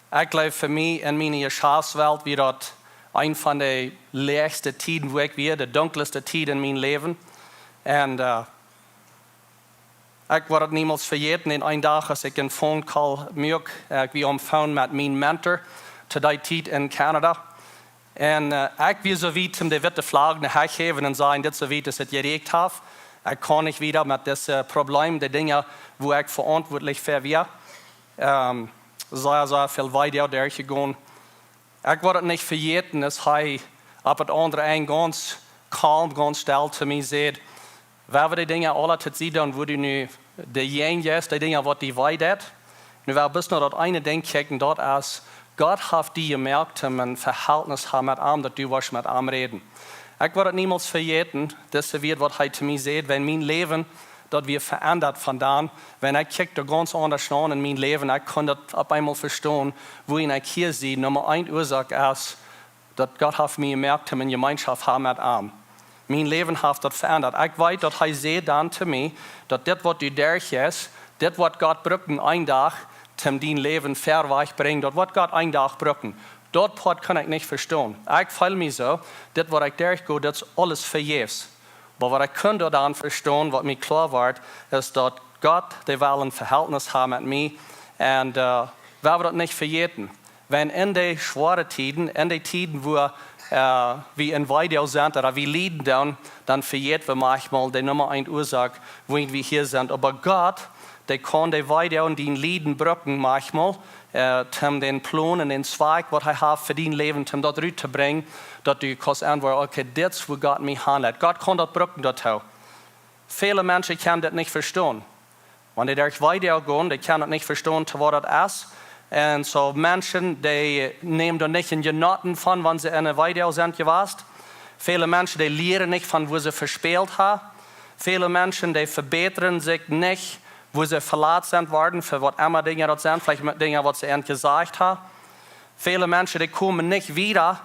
ekj jleew fa mie en miene Jeschäftswelt wia daut eent von de läachste Tieden, wua ekj wia, de dunkelste Tiet en mien Läwen. Un, äh, ekj woa daut niemols vejäten, en een Dach, aus ekj een Phone Call muak, äh, ekj wia aum Phone met mien Mentor, to dee Tiet en Canada. Un, äh, ekj wia soo wiet om de witte Flagg no Hecht jäwen un sajen, dit soo wiet es et jeräakjt haft. Ekj kaun nich wieda met dit, äh, Problem, de Dinja, wua ekj veauntwuatlich fa wia. Ähm, sea, sea väl wieda derchjegonen. Ekj woa daut nich vejäten, aus hee opp daut aundre Enj gaunz kalm, gaunz stell to mie säd, wan wie de Dinja aula to Sied doonen, wua du nu de Jänj es, de Dinja, waut die wee deit. Nu, wie bloos no daut eene Dinkj kjikjen, daut es, Gott haft die jemoakt, om een Vehältnis haben met am, daut du woascht met am räden. Ekj woa daut niemols vejäten, dise Wieed, waut hee to mie säd, wan mien Läwen, daut wia veendat von dan, wan ekj kjikj doa gaunz aundasch no en mien Läwen, ekj kunn daut opp eemol vestonen, wuarom ekj hia sie. Numma eent Uasoak es, daut Gott haft mie jemoakt, om eene Jemeenschoft haben met am. Mien Läwen haft daut veendat. Ekj weet, daut hee säd dan to mie, daut dit, waut du derchjeist, dit woat Gott brucken een Dach, om dien Läwen verwoats brinjen, daut woat Gott een Dach brucken. Daut Poat kunn ekj nich vestonen. Ekj feeld mie soo, dit, waut ekj derchgo, daut es aules vejäfs. Oba waut ekj kunn doa dan vestonen, waut mie kloa wort, es, daut Gott, dee well een Vehältnis haben met mie. Un, äh, wie woaren daut nich vejäten. Wan en de schwoare Tieden, en de Tieden, wua, äh, wie en Weedoag sent ooda wie lieden doonen, dan vejäten wie maunchmol de Numma eent Uasoak, wuarom wie hia sent. Oba Gott, dee kaun de Weedoag un dien Lieden brucken maunchmol, äh, tom dän Plon un dän Zweck, waut hee haft fa dien Läwen, tom daut rut to brinjen, daut du kaust auntwuaden: "Okay, dit es, wua Gott mie hanleit." Gott kaun daut brucken, daut hee. Väle Menschen kjennen daut nich vestonen. Wan dee derch Weedoag gonen, dee kjennen daut nich vestonen, to waut daut es. Un soo Menschen, dee nämen doa nich een Jenoten von, wan see enne Weedoag sent jewast. Väle Menschen, dee lieren nich von, wua see vespält haben. Väle Menschen, dee vebätren sikj nich, wua see velat sent worden, fa waut emma Dinja daut sent, veleicht met Dinja, waut see ent jesajcht haben. Väle Menschen, dee komen nich wieda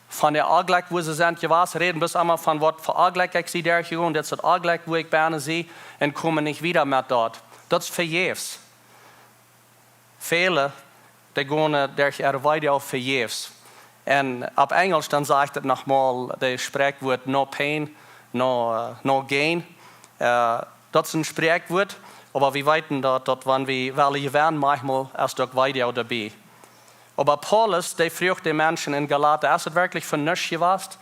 von daut Onjlekj, wua see sent jewast, räden bloos emma von, waut fa Onjlekj ekj sie derchjegonen, dit es daut Onjlekj, wua ekj bennen sie, un komen nich wieda met daut. Daut es vejäfs. Väle, dee gonen, äh, derch äare Weedoag vejäfs. Un opp Enjlisch dan sajcht et noch mol daut Sprakjwuat: "No pain, no, äh, no gain." Äh, daut es een Sprakjwuat, oba wie weeten daut, daut wan wie wellen jewennen, maunchmol es doa uk Weedoag doabie. Oba Paulus, dee fruach de Menschen en Galata: "Es et werkjlich fa nuscht jewast,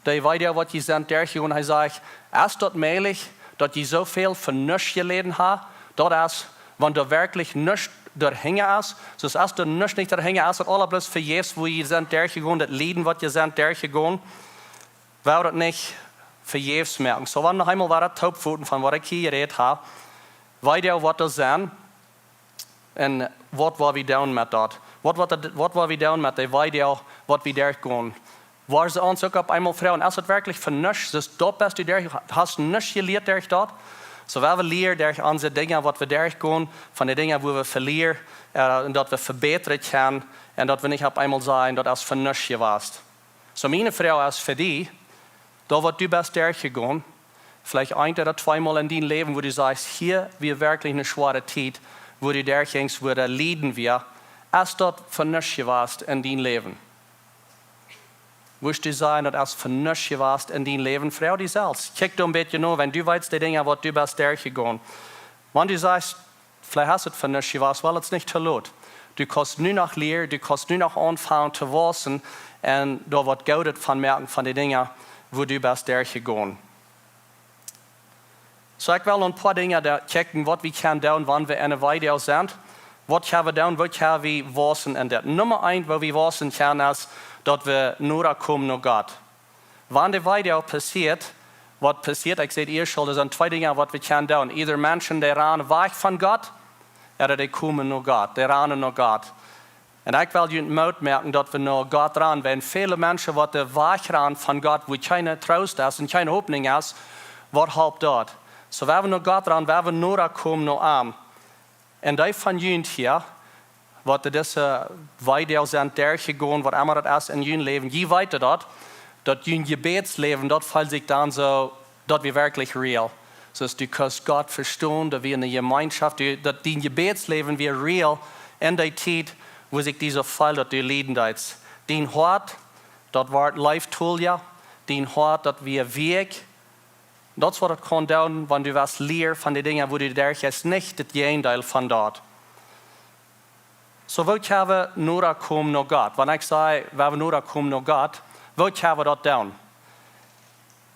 dee Weedoag, waut jie sent derchjegonen?" Hee sajcht: "Es daut mäajlich, daut jie soo väl fa nuscht jeläden haben?" Daut es, wan doa werkjlich nuscht doahinja es. Soo es doa nuscht nich doahinja, es daut aules bloos vejäfs, wua jie sent derchjegonen, daut Lieden, waut jie sent derchjegonen, woat daut nich vejäfs moaken. Soo, wan noch eemol wada toopfoten von waut ekj hia jerät hab, Weedoag, waut doa sent, un waut woa wie doonen met daut? Waut, waut, waut woa wie doonen met de Weedoag, waut wie derchgonen? Woa see ons uk opp eemol froagen: "Es et werkjlich fa nuscht? Soo es daut, best du derch, hast nuscht jelieet derch daut?" Soo, woa wie lieren derch onse Dinja, waut wie derchgonen, von de Dinja, wua wie velieren, äh, un daut wie vebätren kjennen, un daut wie nich opp eemol sajen, daut es fa nuscht jewast. Soo, miene Froag es fa die, daut, waut du best derchjegonen, veleicht een ooda tweemol en dien Läwen, wua du sajchst: "Hia wia werkjlich eene schwoare Tiet, wua du derchjinjst, wua daut Lieden wia." Es daut fa nuscht jewast en dien Läwen? Wurscht du sajen, daut es fa nuscht jewast en dien Läwen? Froag die selfst. Kjikj doa een bät no, wan du weetst de Dinja, waut du best derchjegonen. Wan du sajchst, veleicht es et fa nuscht jewast, well, et es nich too lot. Du kaust nu noch lieren, du kaust nu noch aunfangen to wausen un doa waut Goodet von moaken, von de Dinja, wua du best derchjegonen. Soo, ekj well een poa Dinja doa kjikjen, waut wie kjennen doonen, wan wie enne Weedoag sent. Waut kjenn wie doonen, waut kjenn wie wausen en dit? Numma eent, wua wie wausen kjennen, es, daut wie noda komen no Gott. Wan de Weedoag passieet, waut passieet, ekj säd ieescht aul, doa sent twee Dinja, waut wie kjennen doonen. Either Menschen, dee ranen wajch von Gott, ooda dee komen no Gott, dee ranen no Gott. Un ekj well junt Moot moaken, daut wie no Gott ranen, wiels väle Menschen, waut wajch ranen von Gott, wua kjeen Troost es un kjeene Hopninj es, waut halpt daut? Soo, wan wie no Gott ranen, wan wie noda komen no am. Un dee von junt hia, waut dise Weedoag sent derchjegonen, waut emma daut es en jun Läwen, jie weeten daut, daut jun Jebädsläwen, daut feelt sikj dan soo, daut wia werkjlich real. Soo aus du kaust Gott vestonen, daut wia eene Jemeenschoft, du, daut dien Jebädsläwen wia real en dee Tiet, wua sikj dise feelt, daut du lieden deetst. Dien Hoat, daut wort leeftolja, dien Hoat, daut wia wieekj. Daut es, waut et kaun doonen, wan du west lieren von de Dinja, wua du derchjeist, nich daut Jäajendeel von daut. Soo, woo kjenn wie noda komen no Gott? Wan ekj saj, woo wie noda komen no Gott, woo kjenn wie daut doonen?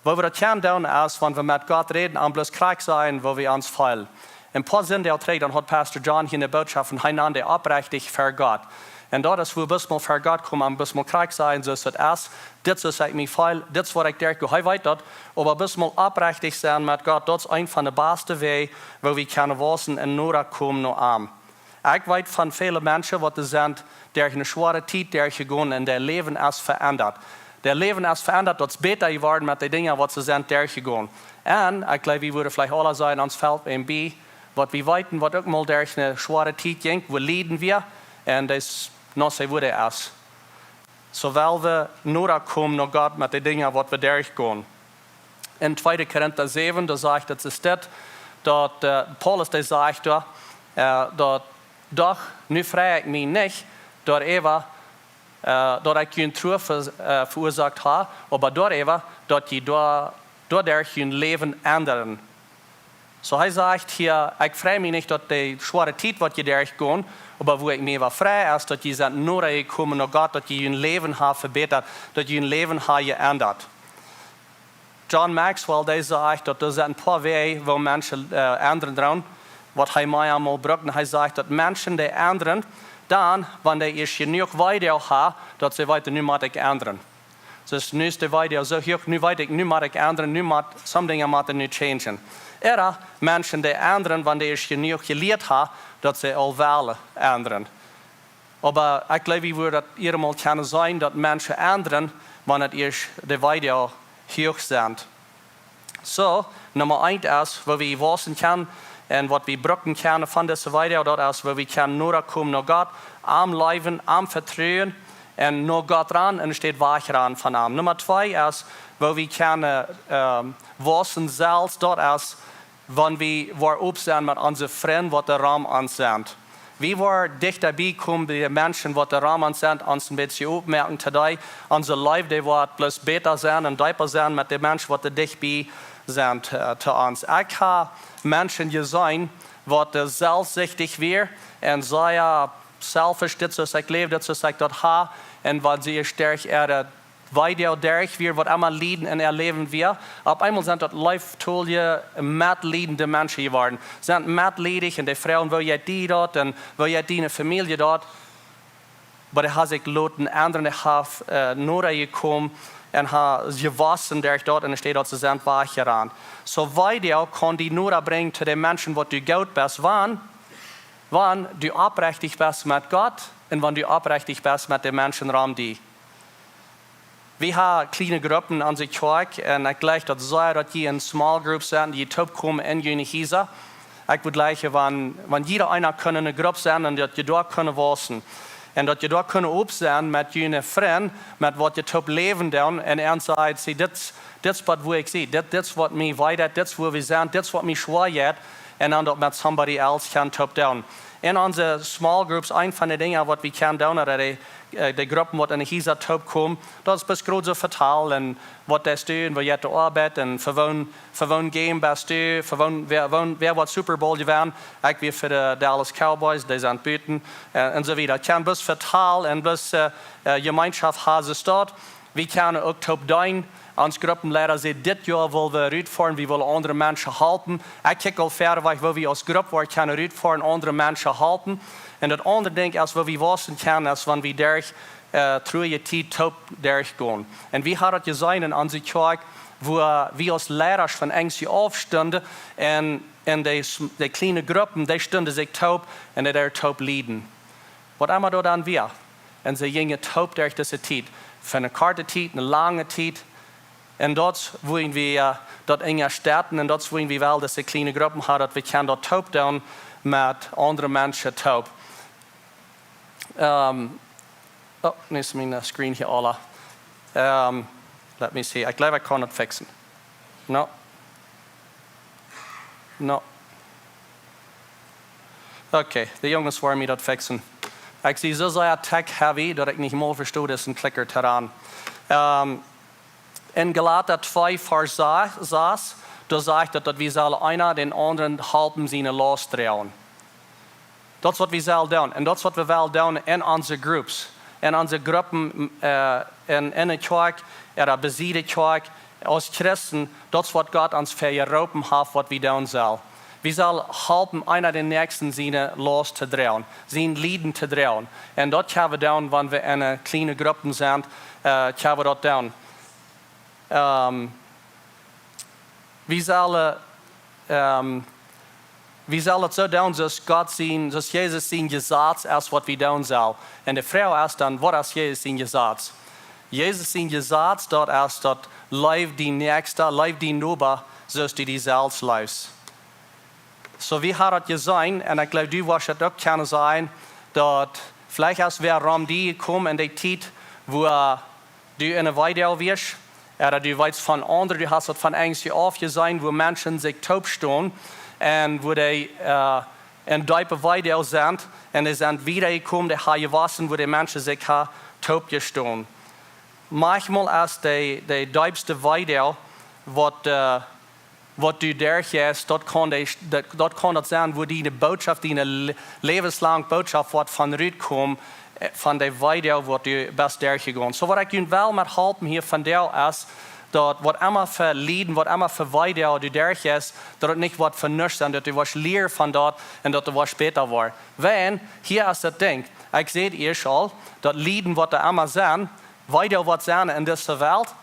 Woo wie daut kjennen doonen, es, wan wie met Gott räden, am bloos krakjt sajen, woo wie ons feelen. Een poa Sindach trigj, dan haud Pastor John hia eene Bootschoft un hee nand dee: "Oprechtich ver Gott." Un daut es, wua wie bloos mol ver Gott komen, am bloos mol krakjt sajen, soo aus et es, dit es, soo aus ekj mie feel, dit es, waut ekj derchgo. Hee weet daut, oba bloos mol oprechtich sennen met Gott, daut es eent von de baste Wäaj, woo wie kjennen wausen un noda komen no am. Ekj weet von väle Menschen, waut doa sent derch eene schwoare Tiet derchjegonen un äa Läwen es veendat. Äa Läwen es veendat, daut es bäta jeworden met de Dinja, waut see sent derchjegonen. Un ekj jleew, wie wudden veleicht aula sajen, ons felt een bie, waut wie weeten, waut uk mol derch eene schwoare Tiet jinkj, wua Lieden wia, un daut es noch sea, wua dee es. Soo well wie noda komen no Gott met de Dinja, waut wie derchgonen. En tweede Korinta säwen, doa sajcht et, es dit, daut, äh, Paulus, dee sajcht doa, äh, daut: "Doch, nu frei ekj mie nich doaräwa, äh, daut ekj junt Trua ve-, äh, veuasoakt hab, oba doaräwa, daut jie doa-, doaderch jun Läwen endren." Soo, hee sajcht hia: "Ekj frei mie nich, daut dee schwoare Tiet, waut jie derchgonen, oba wua ekj mie äwa frei, es, daut jie sent noda jekomen no Gott, daut jie jun Läwen haben vebätat, daut jie jun Läwen haben jeendat." John Maxwell, dee sajcht, daut doa sent een poa Wäaj, woo Menschen, äh, endren doonen, waut hee mea mol brukt. Un hee sajcht, daut Menschen, dee endren, dan, wan dee ieescht jenuach Weedoag haben, daut see weeten, nu mott ekj endren. Soo nu es de Weedoag soo huach, nu weet ekj, nu mott ekj endren, nu mott, some Dinja motten nu changen. Ooda Menschen dee endren, wan dee ieescht jenuach jelieet haben, daut see aul wellen endren. Oba ekj jleew, wie wudden daut hia mol kjennen seenen, daut Menschen endren, wan et ieescht de Weedoag huach sent. Soo, Numma eent es, woo wie waussen kjennen un waut wie brucken kjennen von dise Weedoag, daut es, woo wie kjennen noda komen no Gott, am leewen, am vetruen un no Gott ran, enne Städ wajch ran von am. Numma twee es, woo wie kjennen, ähm, waussen selfst, daut es, wan wie woaren opp sennen met onse Frind, waut doa rom ons sent. Wie woaren dichta bie komen bie de Menschen, waut doa rom ons sent, ons een bät oppmoaken to dee. Onse Leew, dee woat bloos bäta sennen un deepa sennen met de Menschen, waut doa dicht bie sent, äh, to ons. Ekj hab Menschen jeseenen, waut, äh, selfstsichtich wieren un sea selfish, dit soo aus ekj läw, dit soo aus ekj daut hab. Un wan see ieescht derch äare Weedoag derch wia, waut emma Lieden en äa Läwen wia, opp eemol sent daut leeftolje, metliedende Menschen jeworden. Sent metliedich un dee froagen, woo jeit die daut un woo jeit diene Famielje daut? Oba dee haben sikj loten endren, dee haben, äh, noda jekomen un haben jewaussen derch daut, enne Städ daut see sent wajchjerant. Soo Weedoag kaun die noda brinjen to de Menschen, waut du goot best, wan, wan du oprechtich best met Gott un wan du oprechtich best met de Menschen rom die. Wie haben kjliene Gruppen aun de Kjoakj un ekj jleich daut sea, daut jie en small groups sent, jie toopkomen en june Hiesa. Ekj wudd jleichen, wan, wan jieda eena kunn eene Grupp sennen un daut jie doa kunnen waussen. Un daut jie doa kunnen opp sennen met june Frind, met waut jie toop läwen doonen. Un an sajen, see, dit, dit es waut, woo ekj sie, dit, dit es waut mie wee deit, dit es woo wie sent, dit es waut mie schwoa jeit. Un dan daut met somebody else kjennen toop doonen. En onse small groups, eent von de Dinja waut wie kjennen doonen, ooda de, äh, de Gruppen waut en de Hiesa toopkomen, daut es bloos kort soo vetalen, waut deist du un woo jeit de Oabeit un fa woon, fa woon game best du, fa woon, wäa, woon, wäa woat Super Bowl jewennen? Ekj wia fa de Dallas Cowboys, dee sent buten, äh, un soo wieda. Kjennen bloos vetalen un bloos, äh, äh, Jemeenschoft haben, soo daut wie kjennen uk toop deenen. Ons Gruppenleida säd, dit Joa well wie rutfoaren, wie wellen aundre Menschen halpen. Ekj kjikj aul wieda, woo wie aus Grupp woaren kjennen rutfoaren, aundre Menschen halpen. Un daut aundre Dinkj es, woo wie waussen kjennen, es wan wie derch, äh, truarje Tiet toop derchgonen. Un wie haben daut jeseenen en onse Kjoakj, woo wie aus Leidasch von Enjst aufstunden un, un de, de kjliene Gruppen, dee stunden sikj toop un dee deeden toop lieden. Waut emma daut dan wia. Un see jinjen toop derch dise Tiet. Fa eene korte Tiet, eene lange Tiet. Un daut es woo wie, äh, daut enj städen. Un daut es woo wie well dise kjliene Gruppen haben, daut wie kjennen daut toop doonen met aundre Menschen toop. Ähm, oh, nu es mien, äh, screen hia aula. Ähm, let me see. Ekj jleew, ekj kaun daut fixen. No. No. Okay, de Junges woaren mie daut fixen. Ekj sie soo sea tech heavy, daut ekj nich mol vesto, daut es een Klicker to ran. Ähm, en Galata twee Varsch sas, doa sajcht daut, daut wie sellen eena dän aundren halpen siene Laust droagen. Daut es waut wie sellen doonen. Un daut es waut wie wellen doonen en onse groups. En onse Gruppen, äh, en, en de Kjoakj, ooda besied de Kjoakj, aus Christen, daut es waut Gott ons fa jeroopen haft, waut wie doonen sellen. Wie sellen halpen, eena dän Näakjsten siene Laust to droagen, sien Lieden to droagen. Un daut kjenn wie doonen, wan wie en, äh, kjliene Gruppen sent, äh, kjenn wie daut doonen. Ähm, wie sellen, ähm, wie sellen daut soo doonen, soo aus Gott sien, soo aus Jesus sien Jesaz es, waut wie doonen sellen. Un de Froag es dan, waut es Jesus sien Jesaz? Jesus sien Jesaz, daut es daut: Leew dien Näakjsten, leew dien Noba, soo aus du die selfst leefst. Soo, wie haben daut jeseenen, un ekj jleew, du woascht daut uk kjennen seenen, daut veleicht es wäa rom die jekomen en de Tiet, wua du en eene Weedoag wieescht, ooda du weetst von aundre, du hast daut von Enjst aufjeseenen, wua Menschen sikj toop stonen, un wua dee, äh, en deepe Weedoag sent, un dee sent wieda jekomen, dee haben jewaussen, wua de Menschen sikj haben toop jestonen. Maunchmol es de, de deepste Weedoag, waut, äh, waut du derchjeist, daut kaun de, daut, daut kaun daut sennen, wua diene Bootschoft, diene le-, läwenslange Bootschoft woat von rutkomen, äh, von de Weedoag, waut du best derchjegonen. Soo, waut ekj junt well met halpen hia vondoag es, daut waut emma fa Lieden, waut emma fa Weedoag du derchjeist, daut et nich woat fa nuscht sennen, daut du woascht lieren von daut un daut du woascht bäta woaren. Wiels, hia es daut Dinkj, Ekj säd ieescht aul, daut Lieden waut doa emma sennen, wieda waut sennen en dise Welt.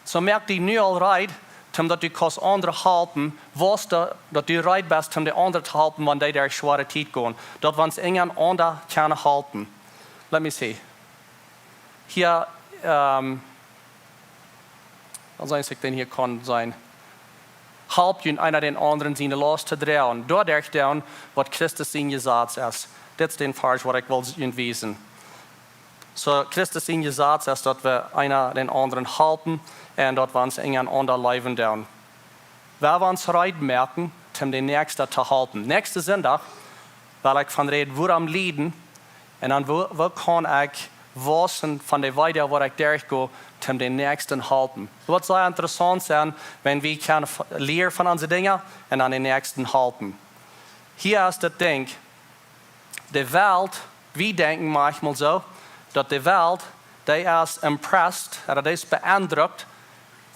Soo moak die nu aul reed, om daut du kaust aundre halpen, waut du, daut du reed best, om de aundre to halpen, wan dee derch schwoare Tiet gonen. Daut wie ons eent daut aundre kjennen halpen. Let me see. Hia, ähm, dan saj ekj, dän hia kaun sennen. Halpt junt eena dän aundren siene Laust to droagen. Doaderch doonen, waut Christus sien Jesaz es. Dit es de Varsch, waut ekj well junt wiesen. Soo, Christus sien Jesaz es, daut wie eena dän aundren halpen un daut wie ons eent daut aundre leewen doonen. Wie woaren ons reed moaken, om dän Näakjsten to halpen. Näakjsten Sindach well ekj von räden, wuarom Lieden, un dan woo, woo kaun ekj wausen von de Wieda, wua ekj derchgo, om dän Näakjsten halpen. Waut saul interessaunt sennen, wan wie kjennen f-, lieren von onse Dinja un dan dän Näakjsten halpen. Hia es daut Dinkj, de Welt, wie denkjen maunchmol soo, daut de Welt, dee es impressed, ooda dee es beindrukt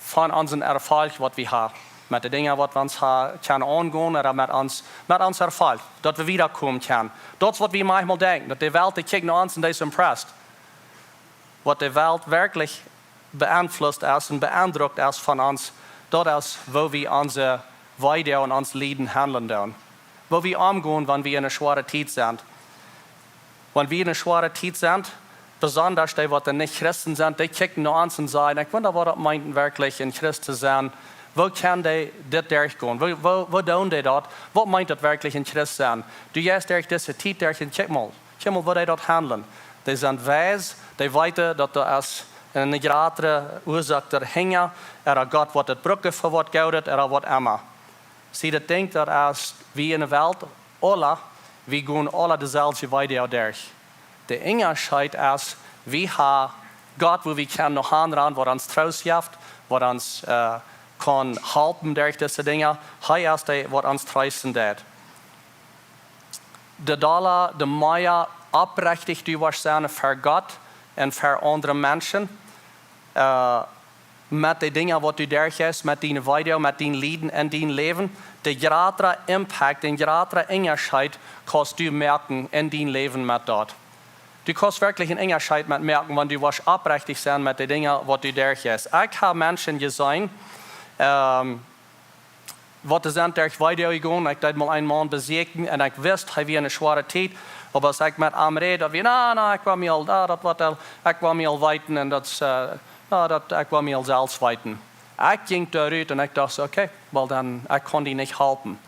von onsen Erfolg, waut wie haben. Met de Dinja, waut wie ons ha-, kjennen aungonen, ooda met ons, met ons Erfolg, daut wie wiedakomen kjennen. Daut es, waut wie maunchmol denkjen, daut de Welt, dee kjikjt no ons un dee es impressed. Waut de Welt werkjlich beeinflusst es un beindrukt es von ons, daut es, woo wie onse Wieda un ons Lieden haundlen doonen. Woo wie omgonen, wan wie en eene schwoare Tiet sent. Wan wie en eene schwoare Tiet sent, besonda dee, waut nich Christen sent, dee kjikjen no ons un sajen: "Ekj wunda, waut daut meent, werkjlich een Christ to sennen. Woo kaun dee dit derchgonen? Woo, woo, woo doonen dee daut? Waut meent daut werkjlich, een Christ sennen?" Du jeist derch dise Tiet derch un kjikj mol. Kjikj mol, woo dee daut haundlen. Dee sent wies, dee weeten, daut doa es eene jratre Uasoak doahinja, ooda Gott woat daut brucken fa waut Goodet, ooda waut emma. See, daut Dinkj, daut es, wie en de Welt, aula, wie gonen aula deeselwje Wieda derch. De Unjascheet es, wie haben Gott, wua wie kjennen no han gonen, waut ons Troost jeft, waut ons, äh, kaun halpen derch dise Dinja. Hee es dee, waut ons treesten deit. De dolla, de mea oprechtich du woascht sennen fa Gott un fa aundre Menschen, äh, met de Dinja, waut du derchjeist, met diene Wieda, met dien Lieden en dien Läwen, de jratre Impact, de jratre Unjascheet kaust du moaken en dien Läwen met daut. Du kaust werkjlich een Unjascheet met moaken, wan du woascht oprechtich sennen met de Dinja, waut du derchjeist. Ekj hab Menschen jeseenen, ähm, waut doa sent derch Wieda jegonen. Ekj deed mol eenen Maun besieekjen un ekj wist, hee wia en eene schwoare Tiet. Oba aus ekj met am räd, daut wia: "Na, na, ekj woa mie aul, na, daut woat aul, ekj woa mie aul weeten un daut, äh, na, daut, ekj woa mie aul selfst weeten." Ekj jinkj doa rut un ekj docht soo: "Okay, well dan, ekj kaun die nich halpen."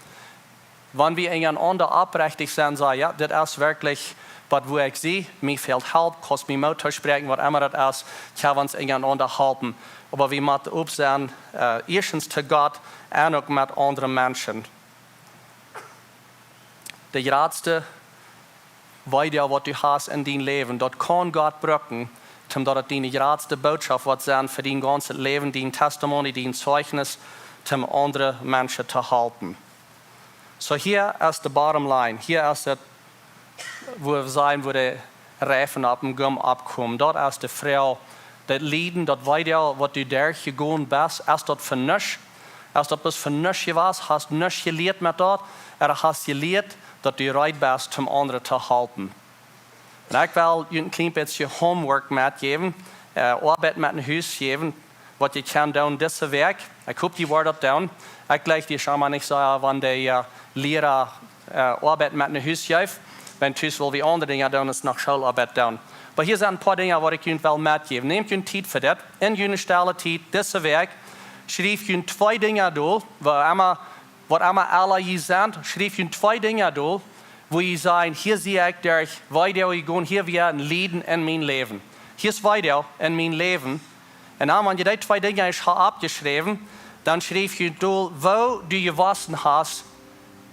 Wan wie eent daut aundre oprechtich sent, sajen: "Jo, dit es werkjlich waut, wua ekj sie, mie fält Help, kaust mie Moot toospräakjen, waut emma daut es, ekj kaun ons eent daut aundre halpen." Oba wie motten op sennen, äh, ieeschtens to Gott un uk met aundre Menschen. De jratste Wieda, waut du hast en dien Läwen, daut kaun Gott brucken, om daut et diene jratste Bootschoft woat sennen fa dien gaunzet Läwen, dien Testimony, dien Zeichnis, om aundre Menschen to halpen. Soo, hia es de bottom line. Hia es et, wua wie sajen, wua de Reifen opp dän Gummi oppkomen. Daut es de Froag. Daut Lieden, daut Wieda, waut du derchjegonen best, es daut fa nuscht? Es daut bloos fa nuscht jewast? Hast nuscht jelieet met daut? Ooda hast jelieet, daut du reed best, om aundre to halpen? Un ekj well junt een kjlien bät Homework metjäwen, äh, Oabeit met no Hus jäwen, waut jie kjennen doonen dise Wäakj. Ekj hop, jie woaren daut doonen. Ekj jleich, dee es emma nich soo, äh, wan de, äh, Liera, äh, Oabeit met no Hus jeft. Wan tus well wie aundre Dinja doonen, es noch Schooloabeit doonen. Oba hia sent een poa Dinja, waut ekj junt well metjäwen. Nämt junt Tiet fa dit. En june stelle Tiet, dise Wäakj, schrieft junt twee Dinja dol, waut emma, waut emma aula jie sent, schrieft junt twee Dinja dol, wua jie sajen: "Hia sie ekj derch Wieda jegonen, hia wia een Lieden en mien Läwen. Hia es Wieda en mien Läwen." Un dan, wan jie dee twee Dinja es ha oppjeschräwen, dan schrieft junt dol, woo du jewossen hast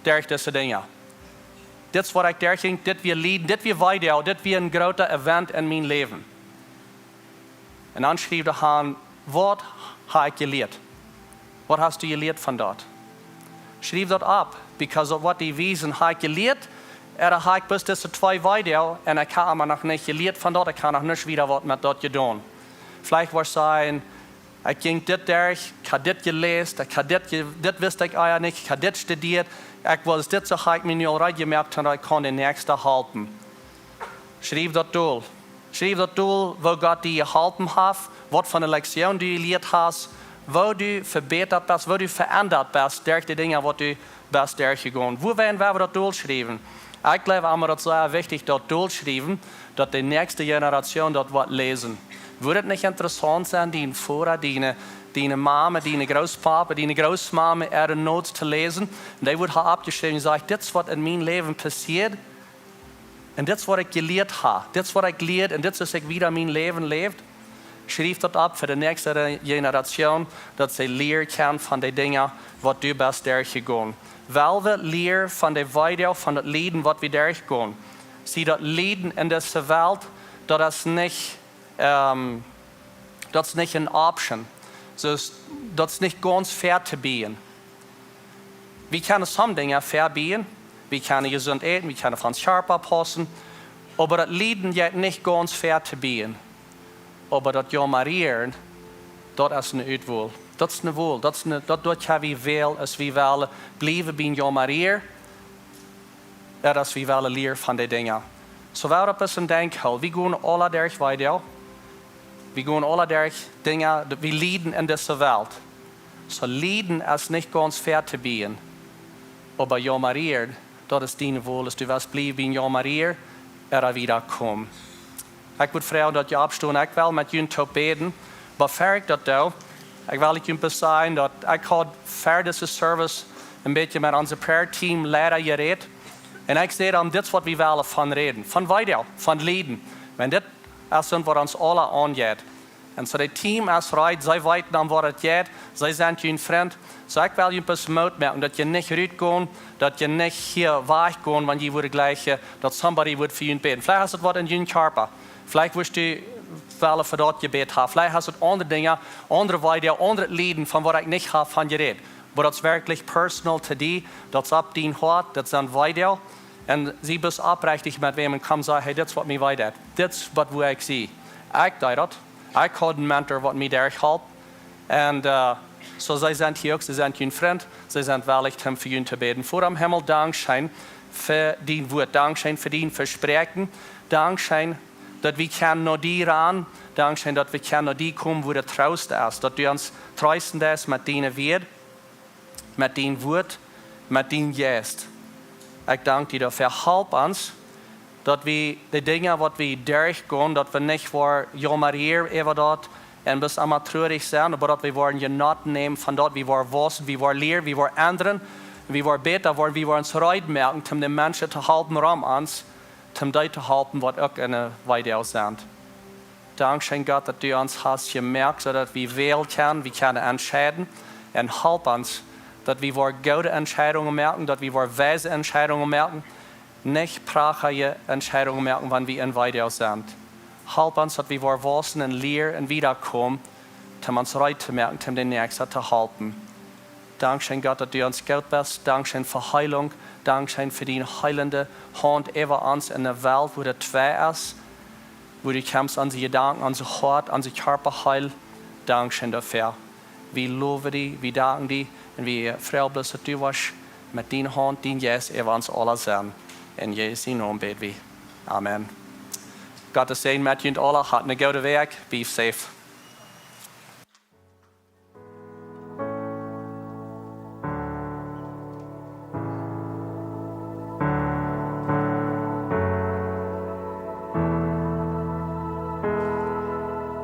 derch dise Dinja. Dit es waut ekj derchjinkj, dit wia Lieden, dit wia Wieda, dit wia een groota Event en mien Läwen. Un dan schrieft doa aun: "Waut hab ekj jelieet?" Waut hast du jelieet von daut? Schrieft daut opp, because daut woat die wiesen, hab ekj jelieet, ooda hab ekj bloos dise twee Wieda un ekj hab emma noch nich jelieet von daut, ekj hab noch nich wieda waut met daut jedonen. Veleicht woascht sajen: "Ekj jinkj dit derch, ekj hab dit jeläst, ekj hab dit je-, dit wist ekj ea nich, ekj hab dit studieet, ekj woa dit, soo hab ekj mie nu aul reed jemoakt, un ekj kaun dän Näakjsten halpen." Schriew daut dol. Schriew daut dol, woo Gott die jeholpen haft, waut fa eene Lektion du jelieet hast, woo du vebätat best, woo du veendat best derch de Dinja, waut du best derchjegonen. Woo woa wie daut dol schriewen? Ekj jleew emma, daut es sea wichtich, daut dol schriewen, daut de näakjste Generation daut woat läsen. Wudd et nich interessaunt sennen, dien Voda, diene, diene Mama, diene Grootpapa, diene Grootmama äare Notes to läsen? Un dee wudd ha oppjeschräwen, sajcht: "Dit es, waut en mien Läwen passieet. Un dit es, waut ekj jelieet ha. Dit es, waut ekj lieed, un dit es, woo ekj wieda mien Läwen läw." Schriew daut opp fa de näakjste Re-, Generation, daut see lieren kjennen von de Dinja, waut du best derchjegonen. Well wie lieren von de Weedoag, von daut Lieden, waut wie derchgonen. See, daut Lieden en dise Welt, daut es nich, ähm, daut es nich eene Option. Soo, daut es nich gaunz fair to biejen. Wie kjennen some Dinja fair biejen. Wie kjennen jesunt äten, wie kjennen fa ons Kjarpa paussen. Oba daut Lieden jeit nich gaunz fair to biejen. Oba daut Jaumarieren, daut es eene Utwol. Daut es eene Wol. Daut es eene, daut, daut kjenn wie wälen, aus wie wellen bliewen bie Jaumarieren, ooda aus wie wellen lieren von de Dinja. Soo, wie opp ons en Denkj hoolen, wie gonen aula derch Weedoag. Wie gonen aula derch Dinja, daut wie lieden en dise Welt. Soo, Lieden es nich gaunz fair to biejen. Oba Jaumarieren, daut es diene Wol, aus du west bliewen bie Jaumarieren, ooda wieda komen. Ekj wudd froagen, daut jie oppstonen. Ekj well met junt toop bäden. Oba ea ekj daut doo, ekj well junt sajen, daut ekj haud ver dise Service een bät met onse Prayer Team Leida jerät. Un ekj säd dan: "Dit es, waut wie wellen von räden. Von Weedoag, von Lieden. Wan dit es, waut ons aula aunjeit." Un soo, daut Team es reed, see weeten dan, waut et jeit, see sent jun Frint. Soo, ekj well junt bloos Moot moaken, daut jie nich rutgonen, daut jie nich hia wajchgonen, wan jie wudden jleichen, daut somebody wudd fa junt bäden. Veleicht es et waut en jun Kjarpa. Veleicht wurscht du wellen fa daut jebät haben. Veleicht es et aundre Dinja, aundre Weedoag, aundre Lieden, von waut ekj nich hab von jerät. Oba daut es werkjlich personal to die, daut es opp dien Hoat, daut sent Weedoag. Un sie bloos oprechtich met wäm un kaun sajen: "Hey, dit es, waut mie wee deit. Dit es, waut, woo ekj sie." Ekj deed daut. Ekj haud eenen Mentor, waut mie derchholp. Un, äh, soo, see sent hia uk, see sent jun Frint, see sent wellich, om fa junt to bäden. Voda em Himmel, dankscheen fa dien Wort, dankscheen fa dien Vespräakjen, dankscheen, daut wie kjennen no die rannen, dankscheen, daut wie kjennen no die komen, wua de Troost es, daut du ons treesten deist met diene Wieed, met dien Wort, met dien Jeist. Ekj dank die doafäa. Halp ons, daut wie de Dinja, waut wie derchgonen, daut wie nich woaren jaumarieren äwa daut un bloos emma trurich sennen, oba daut wie woaren Jenot nämen von daut, wie woaren wausen, wie woaren lieren, wie woaren endren, wie woaren bäta woaren, wie woaren ons reed moaken, om de Menschen to halpen rom ons, om dee to halpen, waut uk en de Weedoag sent. Dankscheen, Gott, daut du ons hast jemoakt, soo daut wie wälen kjennen, wie kjennen entscheiden. Un halp ons, daut wie woaren goode Entscheidungen moaken, daut wie woaren weise Entscheidungen moaken, nich pracharje Entscheidungen moaken, wan wie en Weedoag sent. Halp ons, daut wie woaren wausen un lieren un wieda komen, om ons reed to moaken, om de Näakjste to halpen. Dankscheen, Gott, daut du ons goot best. Dankscheen fa Heilunk. Dankscheen fa diene heelende Haunt äwa ons en eene Welt, wua daut twei es, wua du kjemst onse Jedanken, onse Hoat, onse Kjarpa heelen. Dankscheen doafäa. Wie lowen die, wie danken die un wie freien ons, daut du woascht met diene Haunt, dien Jeist äwa ons aula sennen. En Jesus sienen Nomen bäd wie. Amen. Gott säajen junt aula, hat eene goode Wäakj, be safe.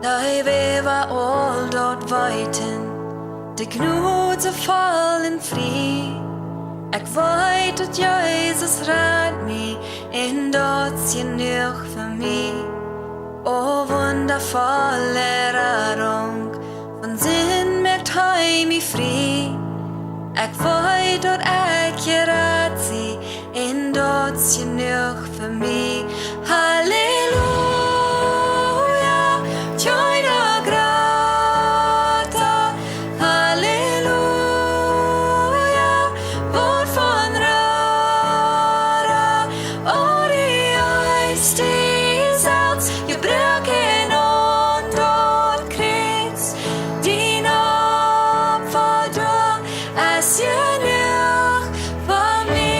Dee, wäa aul daut weeten, de Jnod soo voll un frie. Ekj weet, daut Jesus rat mie, un daut es jenuach fa mie. O wundafolle Radunk, von Sind moakt hee mie frie. Ekj weet, daut ekj jerat sie, un daut es jenuach fa mie. Halleluja, tiener grata, Halleluja, woat von rara, o die hast die selfst jebroaken aun daut Kjriez, dien Opfa doa es jenuach fa mie.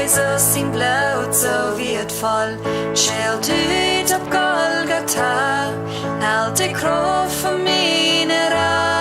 Jesus sien Bloot soo wieetvoll, schelt ut opp Golgata, helt de Krauft fa miene Rach.